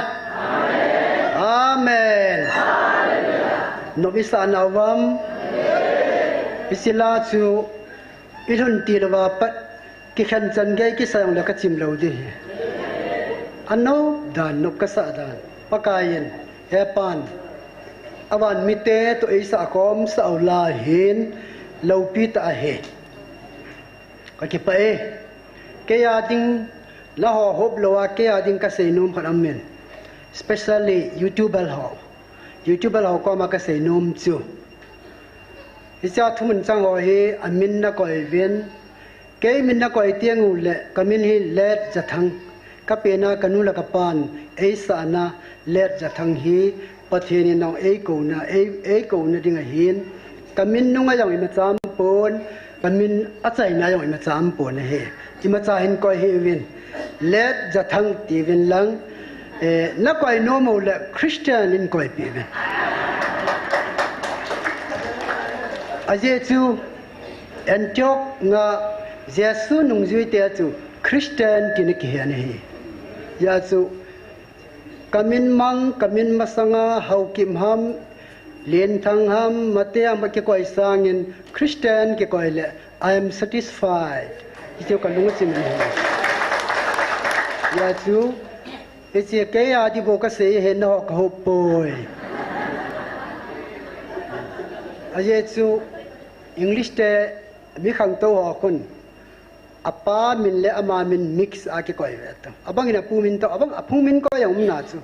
Amen. Nop isah nauvam. Hiche la chu ilhun tilouva pat kikhen chan gei kisah jongle kachim lou ding ahi. Anop dan, nop kasah dan. Pakaiyin, hepan, avan mite toh eisah khomsah u la hin loupi tah ahi. Kakipah e. Kei a ding, naho hop louva, kei a ding kasei nom khat aumin. Especially YouTuber ho. YouTuber ho koma kasei nom chu, hichea thumun chang ho hi amin nakoi uvin. Kei min nakoi teng uleh, kamin hi Let Jathang. Kapena kanu le kapan eisahna Let Jathang hi Pathen in jong eikouna, ei, eikouna ding ahin. Kamin nunga jong imacha aumpon, kamin achaina jong imacha aumpon ahi. Imacha hin koi hih uvin. Let Jathang tiuvin lang, eh, nakoi nom uleh Christian in koipeh uvin. Ajeh chu, Antioch a Jesu nungjuite chu Christian tina kihen ahi. Hijeh chu, kamin mang, kamin masanga Haokip ham, Lenthang ham, Mate ham akikoi sangin Christian kikoi leh, I am satisfied. Hichu kalung achim ahi. Hijeh chu, hiche kei a ding bou kasei ahi, naho kahop poi. Ajeh chu, English te mi khangtou ho khun, apa min le ama min mix a kikoi ve to. Abang in apu min to, abang apu min koi a umna chu.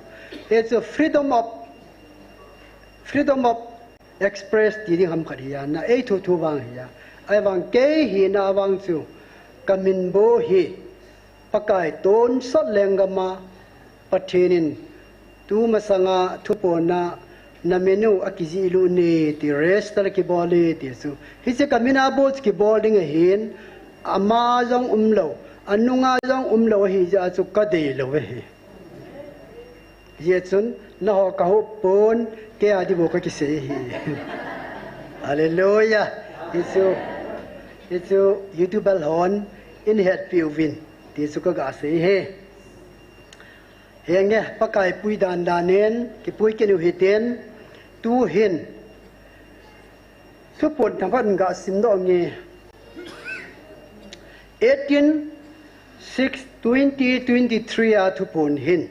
Hichu freedom of, freedom of express ti ding ham khat ahi a, na eithu thu vang ahi a. Ahivang kei hina vang chu, kamin bou hi, Pakai tonsot lenggam a, Pathen in tumasanga thuphonna, namin u akijihlut e ti, register kibol e ti chu. Hiche kamin a bou chu kibol ding ahin, ama jong umlou, anunga jong umlou ahijeh a chu kadei lou ahi. Hijeh chun, naho kahop pon, kei a ding bou kakisei ahi. Hallelujah. Hichu, hichu, YouTuber hon, eihetpi uvin, ti chu kagasei ahi. Henge, Pakai pui dandan in, kipui kit u hitin, tuhin, thuphon themkhat kasim doh nge. Eighteen six twenty twenty-three a thuphon hin.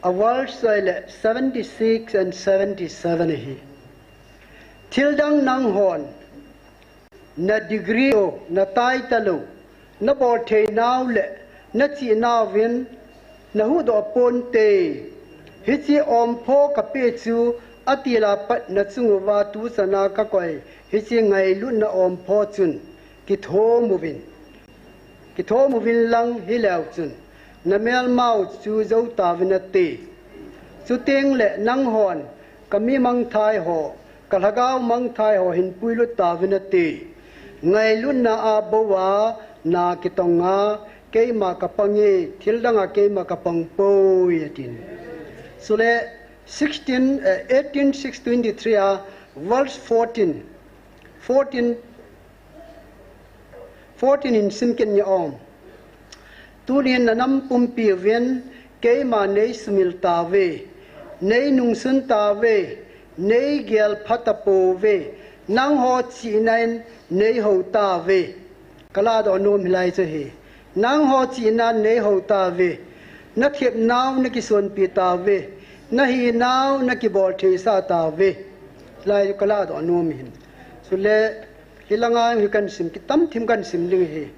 A verse ahile seventy-six and seventy-seven ahi. Thildang nanghon, na degree u, na title u, nabol theinau le, nachihnau vin, nahuhdoh ponte. Hiche ompho kapeh chu, atil a pat nachung uva tuchana kakoi, hiche ngailutna ompho chun, kithom uvin. Kithom uvin lang hileu chun, namelmau chu jou tauvin ati. Chuteng le nanghon, kami mangthai ho, kalhagao mangthai ho hin puilut tauvin ati. Ngailutna a bou a, na kitonga, keima kapange, thildang a keima kapang poi, atin. Chule, sixteen, eh, eighteen six twenty-three a, verse fourteen. Fourteen, fourteen in simkit nge om. Tunin nanam pumpi uvin keima neisumil tauve, neinungsun tauve, neigel phatapouve, nangho chihna in neihou tauve. Kaladoh nom hilai chu ahi. Nangho chihnan neihou tauve. Nathepnau nakisonpi tauve. Nahinau nakibol theisah tauve. Lai kaladoh nom ahin. Chule, hilanga hi kasim kit, tamthim kasim ding ahi.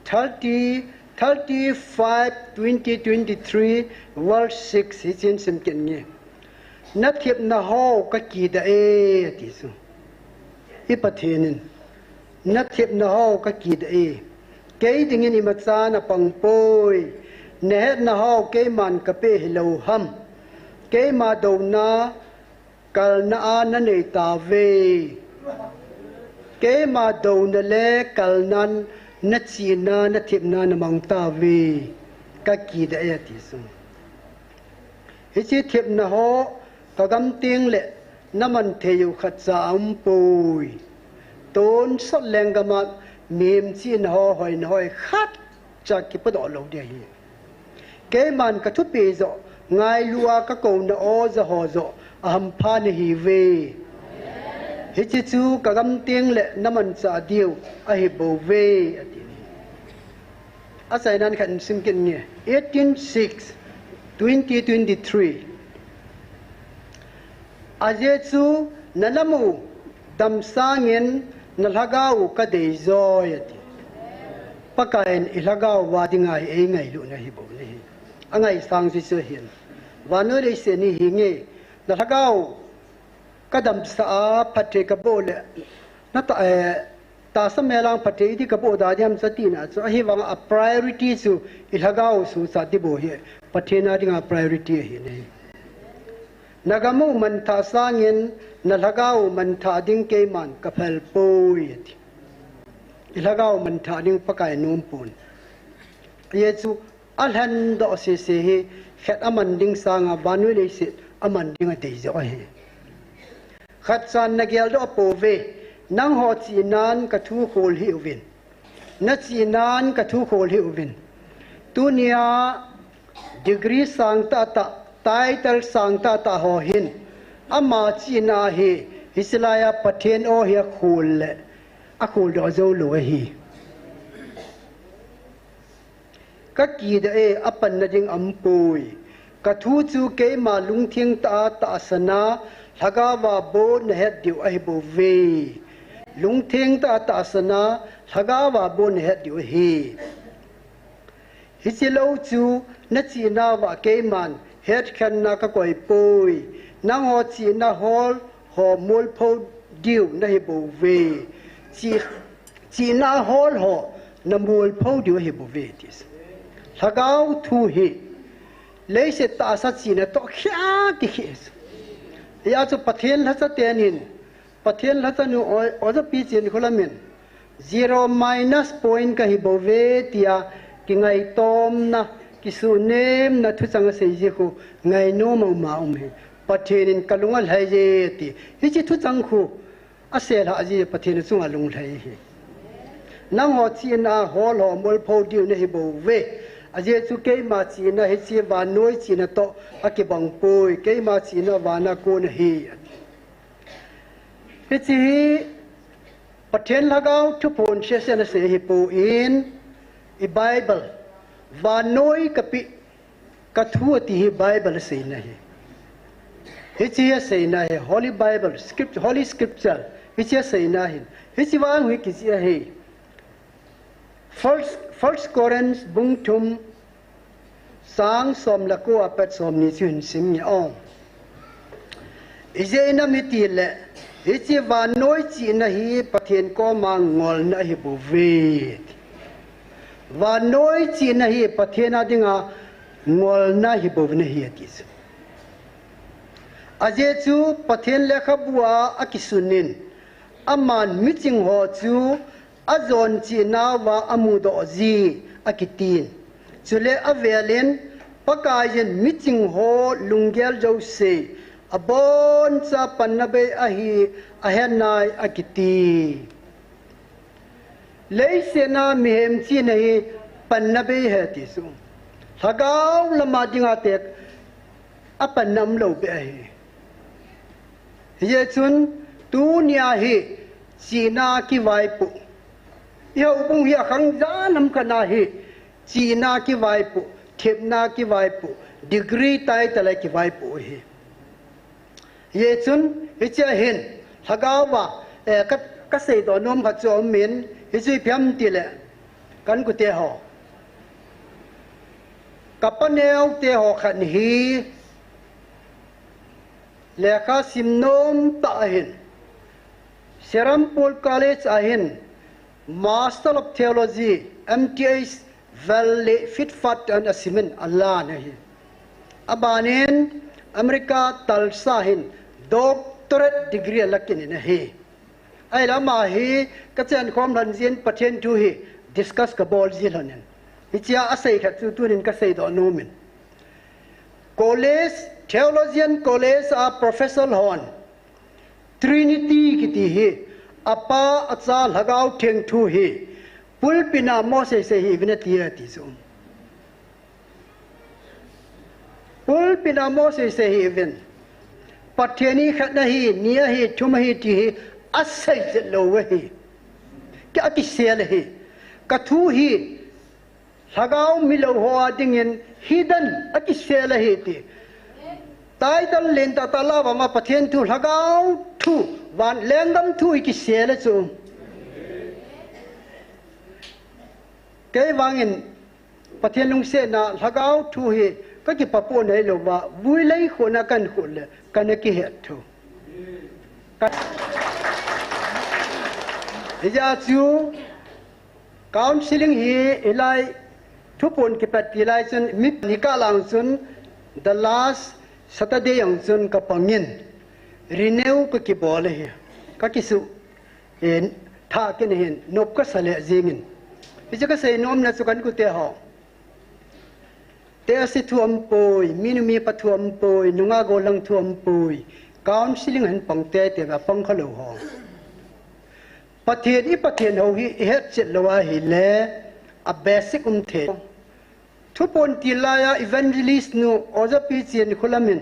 Thirty, thirty-five, twenty, twenty-three, verse six, hichun simkit nge. Nathepna ho kakidah e, ati chu. I Pathen in, nathepna ho kakidah e. Kei dingin imacha napang poi. Nahetna ho keiman kapeh hilou ham. Keima douna kalna a nanei tauve. Keima douna le kalnan nachihna, nathepna namang tauve. Kakidah e, ati chu. Hiche thepna ho, kagam teng le naman thei u khatcha aumpoi. Tonsot lenggam a mihem chihna ho, hoina ho khatcha kipodoh lou ding ahi. Keiman ka thupi joh, ngailu a ka kouna aw ja ho joh, a hampha nahi ve. Hiche chu ka gam teng le na manchah diu ahi bou ve, a ti. A chainan khat in sim kit nge. Eighteen six, twenty twenty-three. A jeh chu na lam u dam sangin na lhagao u ka dei joi, a ti. Pakaiyin i lhagao uva dinga hi ei ngailutna hi bou nahi. A ngaisang chu chu hin. Vannoi leiset ni hi nge, na lhagao ka damsah a phatthei ka boh le, na ta, eh, tahsa mel a phatthei iti ka boh da diam cha tina chu. Ahivanga a priority chu i lhagao u suhchat ding bou hi. Pathen a dinga priority ahi nahi. Na gam u manthah sangin na lhagao u manthah ding keiman ka phal poi, a ti. I lhagao u manthah ding Pakai nom pon. Ajeh chu a lhendoh sese hi khat a man ding sanga vannoi leiset a man ding a dei joh ahi. Khat chan na geldoh a pouve, nangho chihnan ka thu khol hih uvin. Na chihnan ka thu khol hih uvin. Tunia degree sang tahtah, title sang tahtah ho hin, ama chihna hi, hiche laia Pathen aw hi a khol le, a kholdoh jou lou ahi. Ka kidoh e, a panna ding aumpoi. Ka thu chu keima lungtheng tah a tahsan a, lhagao a bou na het diu ahi bou ve. Lungtheng tah a tahsan a, lhagao a bou na het diu ahi. Hiche lou chu na chihna uva keiman hetkhenna ka koi poi. Nangho chihna hol ho molpho diu nahi bou ve. Chi, chihna hol ho na molpho diu ahi bou ve, ti. Lhagao thu hi leiset tahsa chihna toh khia kikheh. Hijeh chu Pathen lhacha tenin, Pathen lhacha nu, o, Oja Pi Chinkholam in, zero minus point ka hi bou ve tia, kingaitomna, kisuhnemna thuchang a sei jeh khu, ngainom a um a um hi. Pathen in ka lung a lhai e ti. Hiche thuchang khu, a sel hah jeh Pathen a chunga lunglhai hi. Nangho chihna hol ho molpho diu nahi bou ve. Ajeh chu keima chihna hiche vannoi chihna toh a kibang poi. Keima chihna vana kon ahi. Hiche hi Pathen lhagao thuphon sese a sei hi pon, i Bible, vannoi ka pe, ka thu a ti hi Bible a seina hi. Hiche hi a seina hi, Holy Bible, script, Holy Scripture, hiche a seina hin. Hiche vang hi kijih ahi. First, First Corinth bung thum, chang som le ko a pat som ni chu hin sim nge o. Ijeh inem itile, hiche vannoi chihna hi Pathen koma ngolna ahi bou ve. Vannoi chihna hi Pathen a dinga ngolna ahi bou ve nahi ati chu. Ajeh chu Pathen lekhabu a akisunin, aman miching ho chu ajon chihna uva amudoh ji akitin. Chule avelin, Pakaiyin miching ho lunggel jouse aboncha panna bei ahi ahenai akiti. Leiset a mihem chihna hi panna bei ahi ti chu. Lhagao lama dinga tek a panna umlou bei ahi. Hijeh chun tunia hi chihna kivaipoh. I houbung hi akhang jan ham khat na hi chihna kivaipoh, thepna kivaipoh, degree title a kivaipoh hi. Hijeh chun hiche a hin lhagao a, eh, ka, ka seidoh nom khat chu aumin, hichu ipi ham tile, ka inkote ho, ka paneo te ho khat hi lekha sim nom tah ahin, Serampore College a hin Master of Theology, M T H, vel le fit fat an asimin alan ahi. Abanin America Tulsa hin doctorate degree ala kit in ahi. Ahile ama hi ka chenkhom lhon jin Pathen thu hi discuss ka bol ji lhonin, hichea asei khat chu tunin ka seidoh nomin. College, Theologian College a professor hon Trinity kiti hi, Apa, Acha, Lhagao Theng thu hi pulpit a mo seisei hih uvin ati e ti chu. Pina Moses ahi uvin. Pathen hi khat ahi, ni ahi, thum ahi ti hi asei chet lou ahi. Kei a kisel ahi. Ka thu hi Lhagao milou ho a dingin hidden a kisel ahi ti. Title lentah tah la vanga Pathen thu, Lhagao thu, van lenggam thu i kisel a chu. Kei vangin Pathen lungsetna Lhagao thu hi ka kipapoh nailouva, vui lei khona kan khut le kana kihet thu. Ka, hijeh chu counseling hi hilai thupon kipat ti lai chun mi ni kah lang chun the last Saturday jong chun ka pangin renew ka kibol ahi. Ka kisu, eh, tha kin hin nop ka sa le jingin. Hiche ka sei nomna chu kan kute ho. Te asi thu aum poi, minu mipa thu aum poi, nunga gollhang thu aum poi. Counseling hin pang teitei va pang kha lou ho. Pathen i Pathen ho hi i het chet lou ahile, a basic um thei. Thupon til lai a evangelist nu, Oja Pi Chin Khulam in.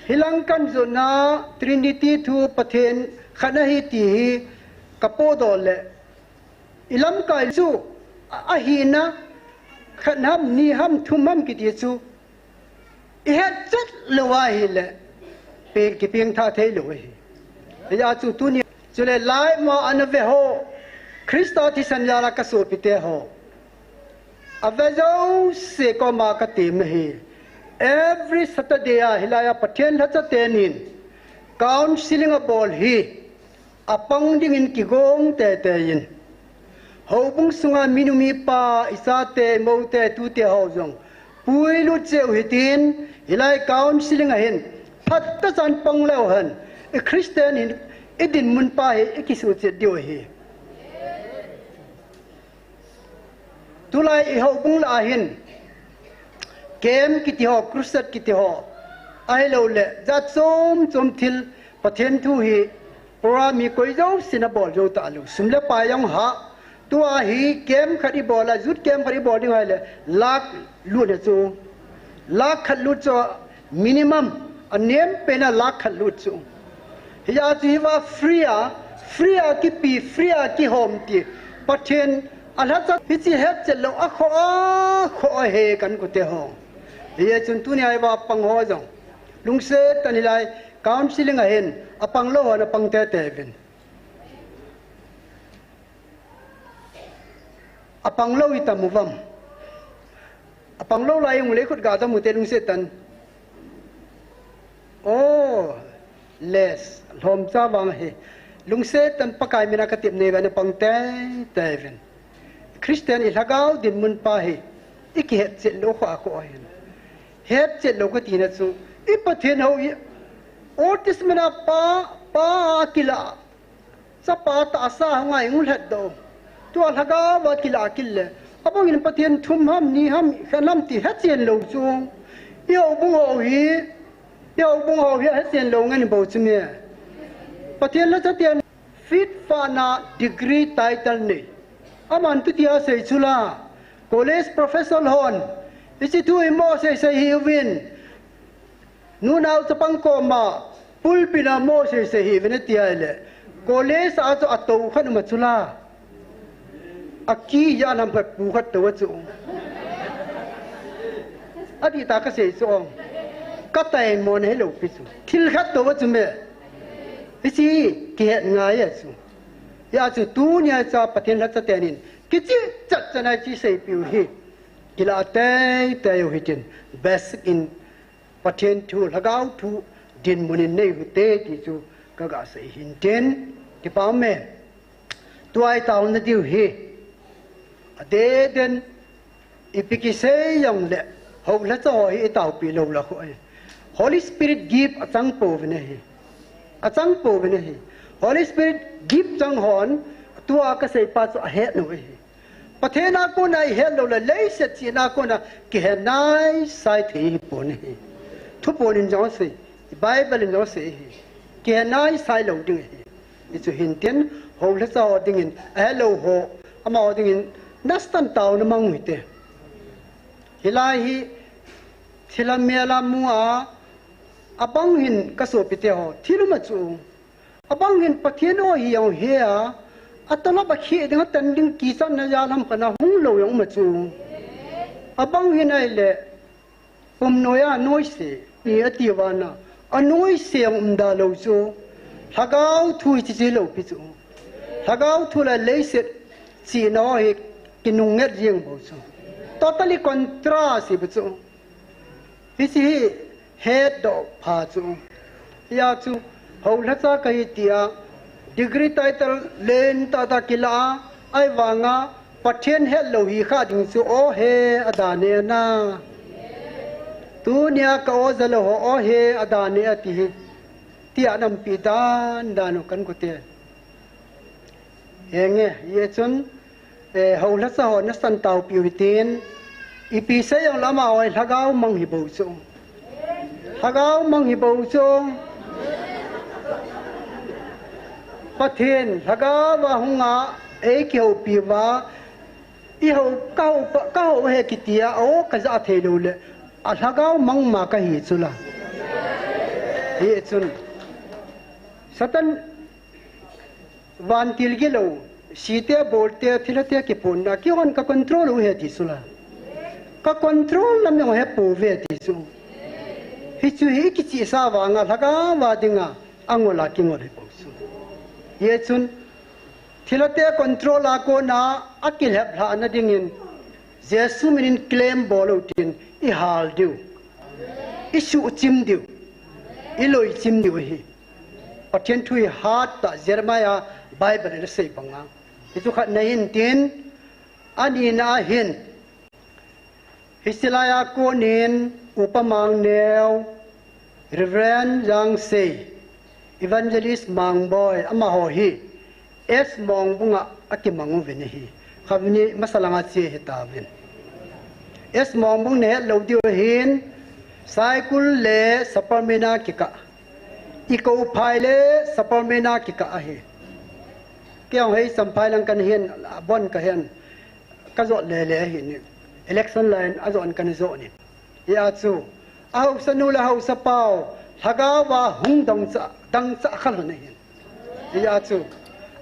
Hilang kan jotna Trinity thu Pathen khat ahi ti hi ka podoh le. I lamkai chu a, ahina khat ham, ni ham, thum ham kiti chu. I het chet lou ahile, pe, kipeng tha thei lou ahi. Hijeh chu tuni, chule lai ma ana ve ho, Christa thisan jal a ka sopite ho. A ve jouse koma ka tem ahi. Every Saturday a hilai a Pathen lhacha tenin counseling a bol hi. A pang dingin kigong teitei in. Houbung sunga minu mipa, i chate, i moute, tute ho jong. Puilut cheh u hitin, hilai counseling a hin. Phatechan pang leu hen. I Christian hin, i dinmun pa hi, i kisuhchet diu ahi. Tulai i houbung lah a hin, camp kiti ho, crusade kiti ho, ahilouleh, jat chom chom thil, Pathen thu hi, program hi koi jousen abol jou talou. Sum le pai jong hah, tua hi camp khat i bol a, youth camp khat i bol ding ahile, lakh lut ahi chu. Lakh khat lut chu minimum, a nem pen a lakh khat lut chu. Hijeh chu hiva free a, free a kipe, free a kihom ti. Pathen a lhacha hiche het chet lou a khoh a, khoh a he kan kute ho. Hijeh chun tunia hiva pang ho jong. Lungset tah in hilai counseling a hin a pang lou ho na pang teitei uvin. A pang lou i tam uvam. A pang lou lai ung le khut ga dam u te lungset tah in. Oh, les, lhomcha vang hi. Lungset tah in Pakai mina ka tep nei uvin a pang teitei uvin. Christian i lhagao dinmun pa hi. I kihet chet lou khoh a khoh ahin. Het chet lou ka tina chu. I Pathen ho i Old Testament a pa, pa a kila. Chapa tahsa hung a i ngulhat doh. Tua lhagao va kila kit le. Abang in Pathen thum ham, ni ham, khat ham ti hechen lou chu. I houbung ho hi, i houbung ho hi hechen lou ngen bou chu me. Pathen lhacha ten fit fana degree title nei. Aman tutia sei chu la. College professor hon. Hiche thu hi mo sei sei hi uvin. Nunao chapang koma, pulpit a mo sei sei hi uvin ati ahile. College a chu a tou khat um a chu la. A ki ja nam khat pu khat tou a chu. Adih tah ka sei chu ong. Ka taimo na hilou pi chu. Thil khat tou a chu me. Hiche kihet ngai a chu. Hijeh chu tunia cha Pathen lhacha tenin. Kichih chat chan a hiche seipeh u hi. Kila teitei u hitin. Basic in Pathen thu, lhagao thu, dinmun in nei u hite ti chu ka ga sei hin tin, kipa um e. Tua i taona diu hi, a deden, ipi kisei jong le, hou lhacha ho hi i taopi lou la khu ahi. Holy Spirit gift a chang pouvin ahi. A chang pouvin ahi. Holy Spirit gift chang hon, tua ka sei pa chu a het u ahi. Pathen a kona i het lou le, leiset chihna a kona kihe nai sai thei hi pon ahi. Thupon in jong asei, Bible in jong asei ahi. Kihe nai sai lou ding ahi. Hichu hin tin, hou lhacha ho dingin, ahe lou ho, amaho dingin, nastan taona mang u hite. Hilai hi, Thilha mel a mu a, abang hin ka sopite ho, thil um a chu. Abang hin Pathen o hi jong he a, a tolop a kheh ding, a tan ding kichatna jal ham khat a hung lou jong um a chu. Abang hin ahile, pum noi a noise, ni a ti vana, a noise jong um da lou chu. Lhagao thu hi chi chi lou pi chu. Lhagao thu le leiset chihna ho hi kinung nget jeng bou chu. Totally contrast hi bou chu. Hiche hi hetdoh pha chu. Hia chu, houlhacha kahi tia, degree title len tah tah kila a, ahivanga Pathen hetlou hi kha ding chu, o he, a dan e ana. Tunia ka o ja lou ho, o he, a dan e ati hi. Tia nampi dan dan u kan kote. Henge, hijeh chun, eh, houlhacha ho nasan taopiu hitin, ipi sei jongle amaho hi lhagao mang hi bou chu. Lhagao mang hi bou chu. Pathen, lhagao va hunga, ei kihoupi uva, i hou, ka hou, ka hou he kitia, o ka ja thei lou le, a lhagao mang ma kahi chu la. Hijeh chun, Satan, vantil gilou, site bolte, thilhate kiphonna, keihon ka control u he ti chu la. Ka control lam jong he pouve ti chu. Hichu hi kichihsa vanga, lhagao va dinga, angol a kingol hi bou chu. Hijeh chun, thilhate control a kona, a kilheplhahna dingin, Jesu minin claim bol u tin, i hal diu, i suhchim diu, i loichim diu hi. Pathen thu hi hat tah Jeremiah Bible in asei banga. Hichu khatna hin tin, anina hin, hiche laiya konin Upa Mangneo, Reverend Jangsei, Evangelist Mangboi, amaho hi S Mongbung a akimang uvin ahi. Khavei ni masa langa che hitauvin. S Mongbung nahet lou diu ahin, Saikul le Sapermeina kikah, Ikouphai le Sapermeina kikah ahi. Kei jong hi Champhai lang kana hin, abon kahin, kajot lele ahi ni. Election line ajot kana jot ni. Hia chu, ahaosa nu le haosa pau, lhagao va hung dangchah, dangchah kha lhon ahin. Hia chu,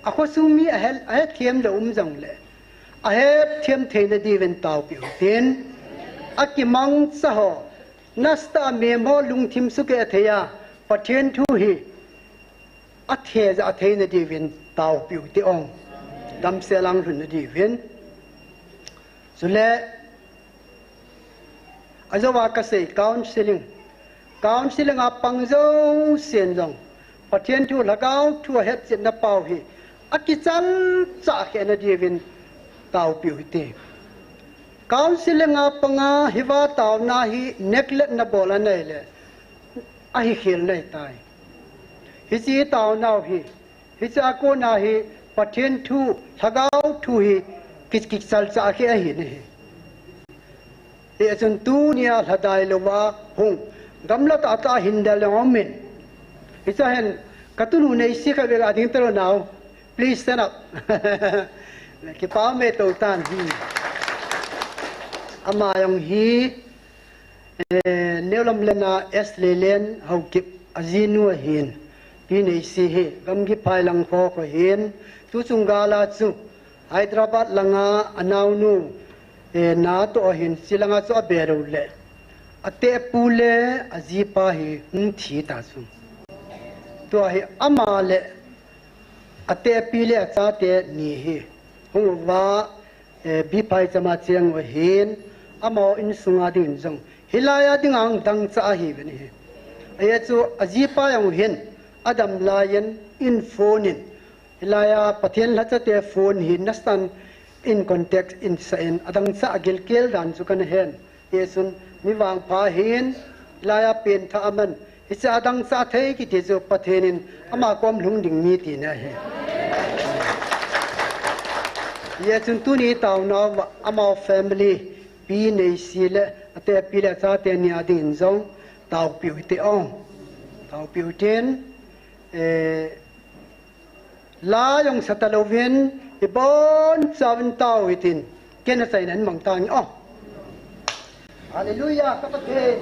akhosung mi ahet, ahet them le um jongle, ahet them theina diuvin taopiu tin, akimangcha ho, nastah a mem ho lungthim sukeh thei a, Pathen thu hi, athejah theina diuvin taopiu ti ong. Damsel a lhunna diuvin. Chule, ajouva kasei counseling. Counseling a pang jousen jong, Pathen thu, lhagao thu ahetchetna pau hi, akichal chah khehna diuvin taopiu hite. Counseling a panga hiva taona hi neglect nabol anai le, ahikhel nai tai. Hiche taonau hi, hiche a kona hi Pathen thu, lhagao thu hi ki, kichal chah kheh ahi nahi. Hichun tunia lhadai louva hung, gamla tahtah a hin del jong umin. Hiche a hin, katunu Neisi khat vei a ding talou nau. Please stand up. Kipa me tou tan. Hmm. Ama jong hi, Eh, New Lamlen a S Lelen Haokip ajinu ahin, Pi Neisi hi, gamgi phai lang kho kho hin, tuchung gal a chu, Hyderabad langa anaonu, eh, natoh ahin, chilanga chu abelou le, atehpu le ajipa hi hung thi ta chu. Tua hi ama le, atehpi le achate ni hi, hung uva, eh, biphai chama cheng u ahin, amaho insunga dingin jong, hilai a dinga hung dangchah ahiuvin ahi. Ajeh chu ajipa jong hin, adam laiyin, in phone in, hilai a Pathen lhachate phone hi nasan in contact in sa in, adangchah agilkel dan chu kana hen. Hichun, mi vangpha hin, hilai a pengthah aman, hiche a dangchah thei kiti chu Pathen in ama kom lhung ding mi tina ahi. Hichun tuni taonau va, amau family, Pi Neisi le, atehpi le achate ni a dingin jong, taopiu hite ong. Taopiu hitin, eh, La jong sa talouvin, ibonchauvin tao hitin, ken achaina in mang tange o. Hallelujah, ka Pathen.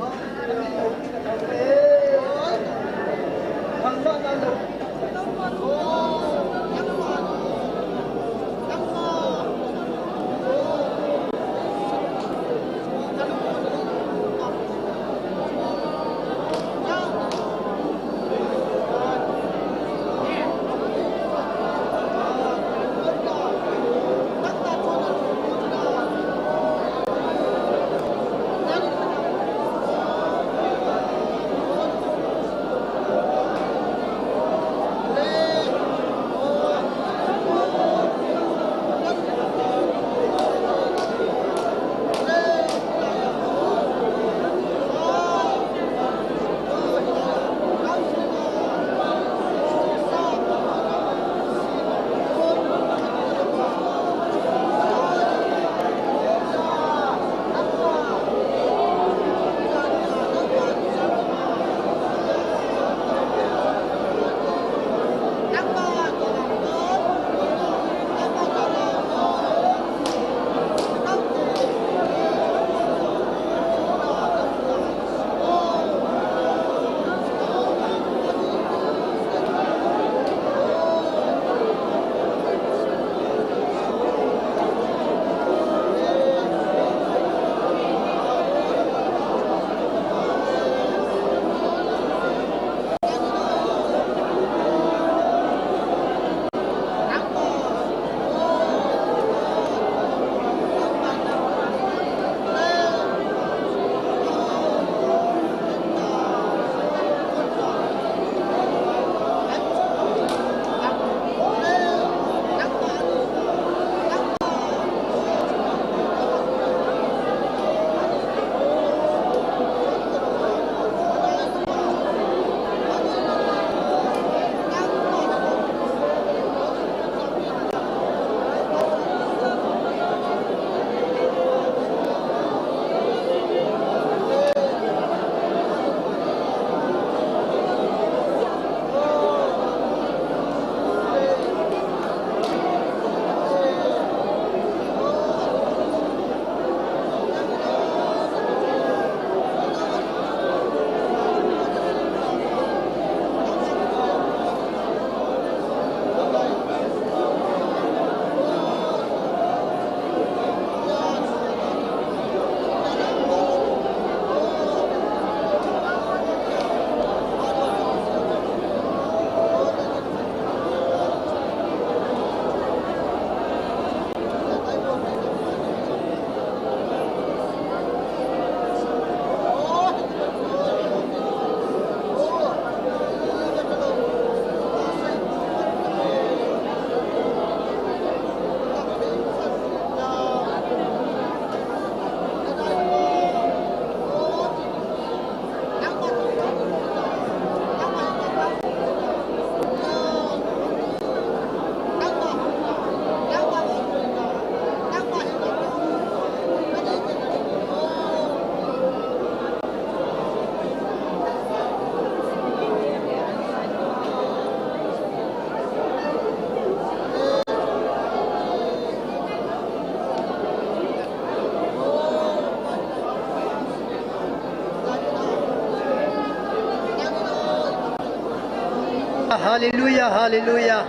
Hallelujah, hallelujah.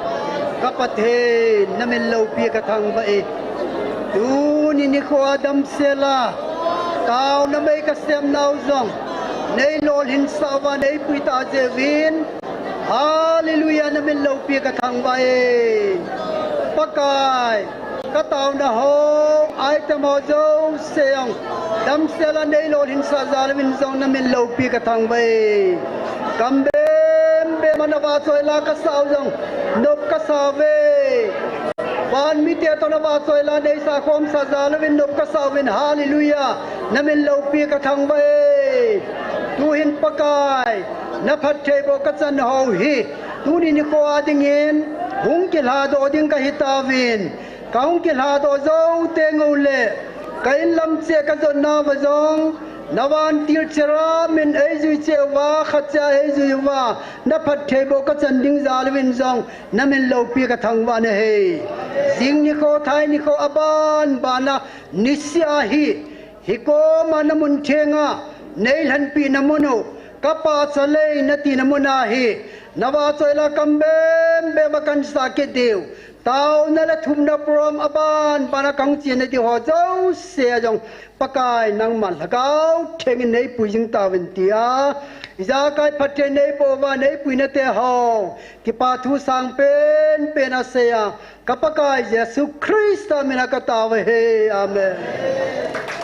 Ka Pathen, na min loupi ka thangvah e. Tuni nikho a damsel a taona mei ka semnau jong nei lolhinsah uva, nei puitah jeh uvin. Hallelujah, na min loupi ka thangvah e. Pakai, ka taona ho, item ho jouse jong damsel a nei lolhinsah jal uvin jong na min loupi ka thangvah e. Kam bem bem a na vahchoi la ka sah u jong nop ka sa uve. Van mite toh na vahchoi la nei sakhomsah jal uvin nop ka sa uvin. Hallelujah, na min loupi ka thangvah e. Tuhin Pakai, na phattheiboh ka chan ho hi tuni nikho a dingin hung kilhadoh ding ka hitauvin. Ka hung kilhadoh jou teng uleh ka inlam cheh ka jotna uva jong na vantil cherubim in eijui cheh uva, khat cheh a eijui uva, na phattheiboh ka chan ding jal uvin jong na min loupi ka thangvah nahi. Jing nikho, thai nikho, aban ban a nisih a hi Hikoma namun thenga, neilhenpina mun u, kapa chalei natina mun ahi, navahchoi la kam bembem a kansah kit diu. Taona le thumna program aban bana kahung chena diho jouse jong Pakai nangman Lhagao Thengin neipui jing tauvin tia, ijakai phatthei neiboh uva neipuina teho kipa thu sangpen pen aseiya, ka Pakai Jesu Christa mina katao ahi. Amen.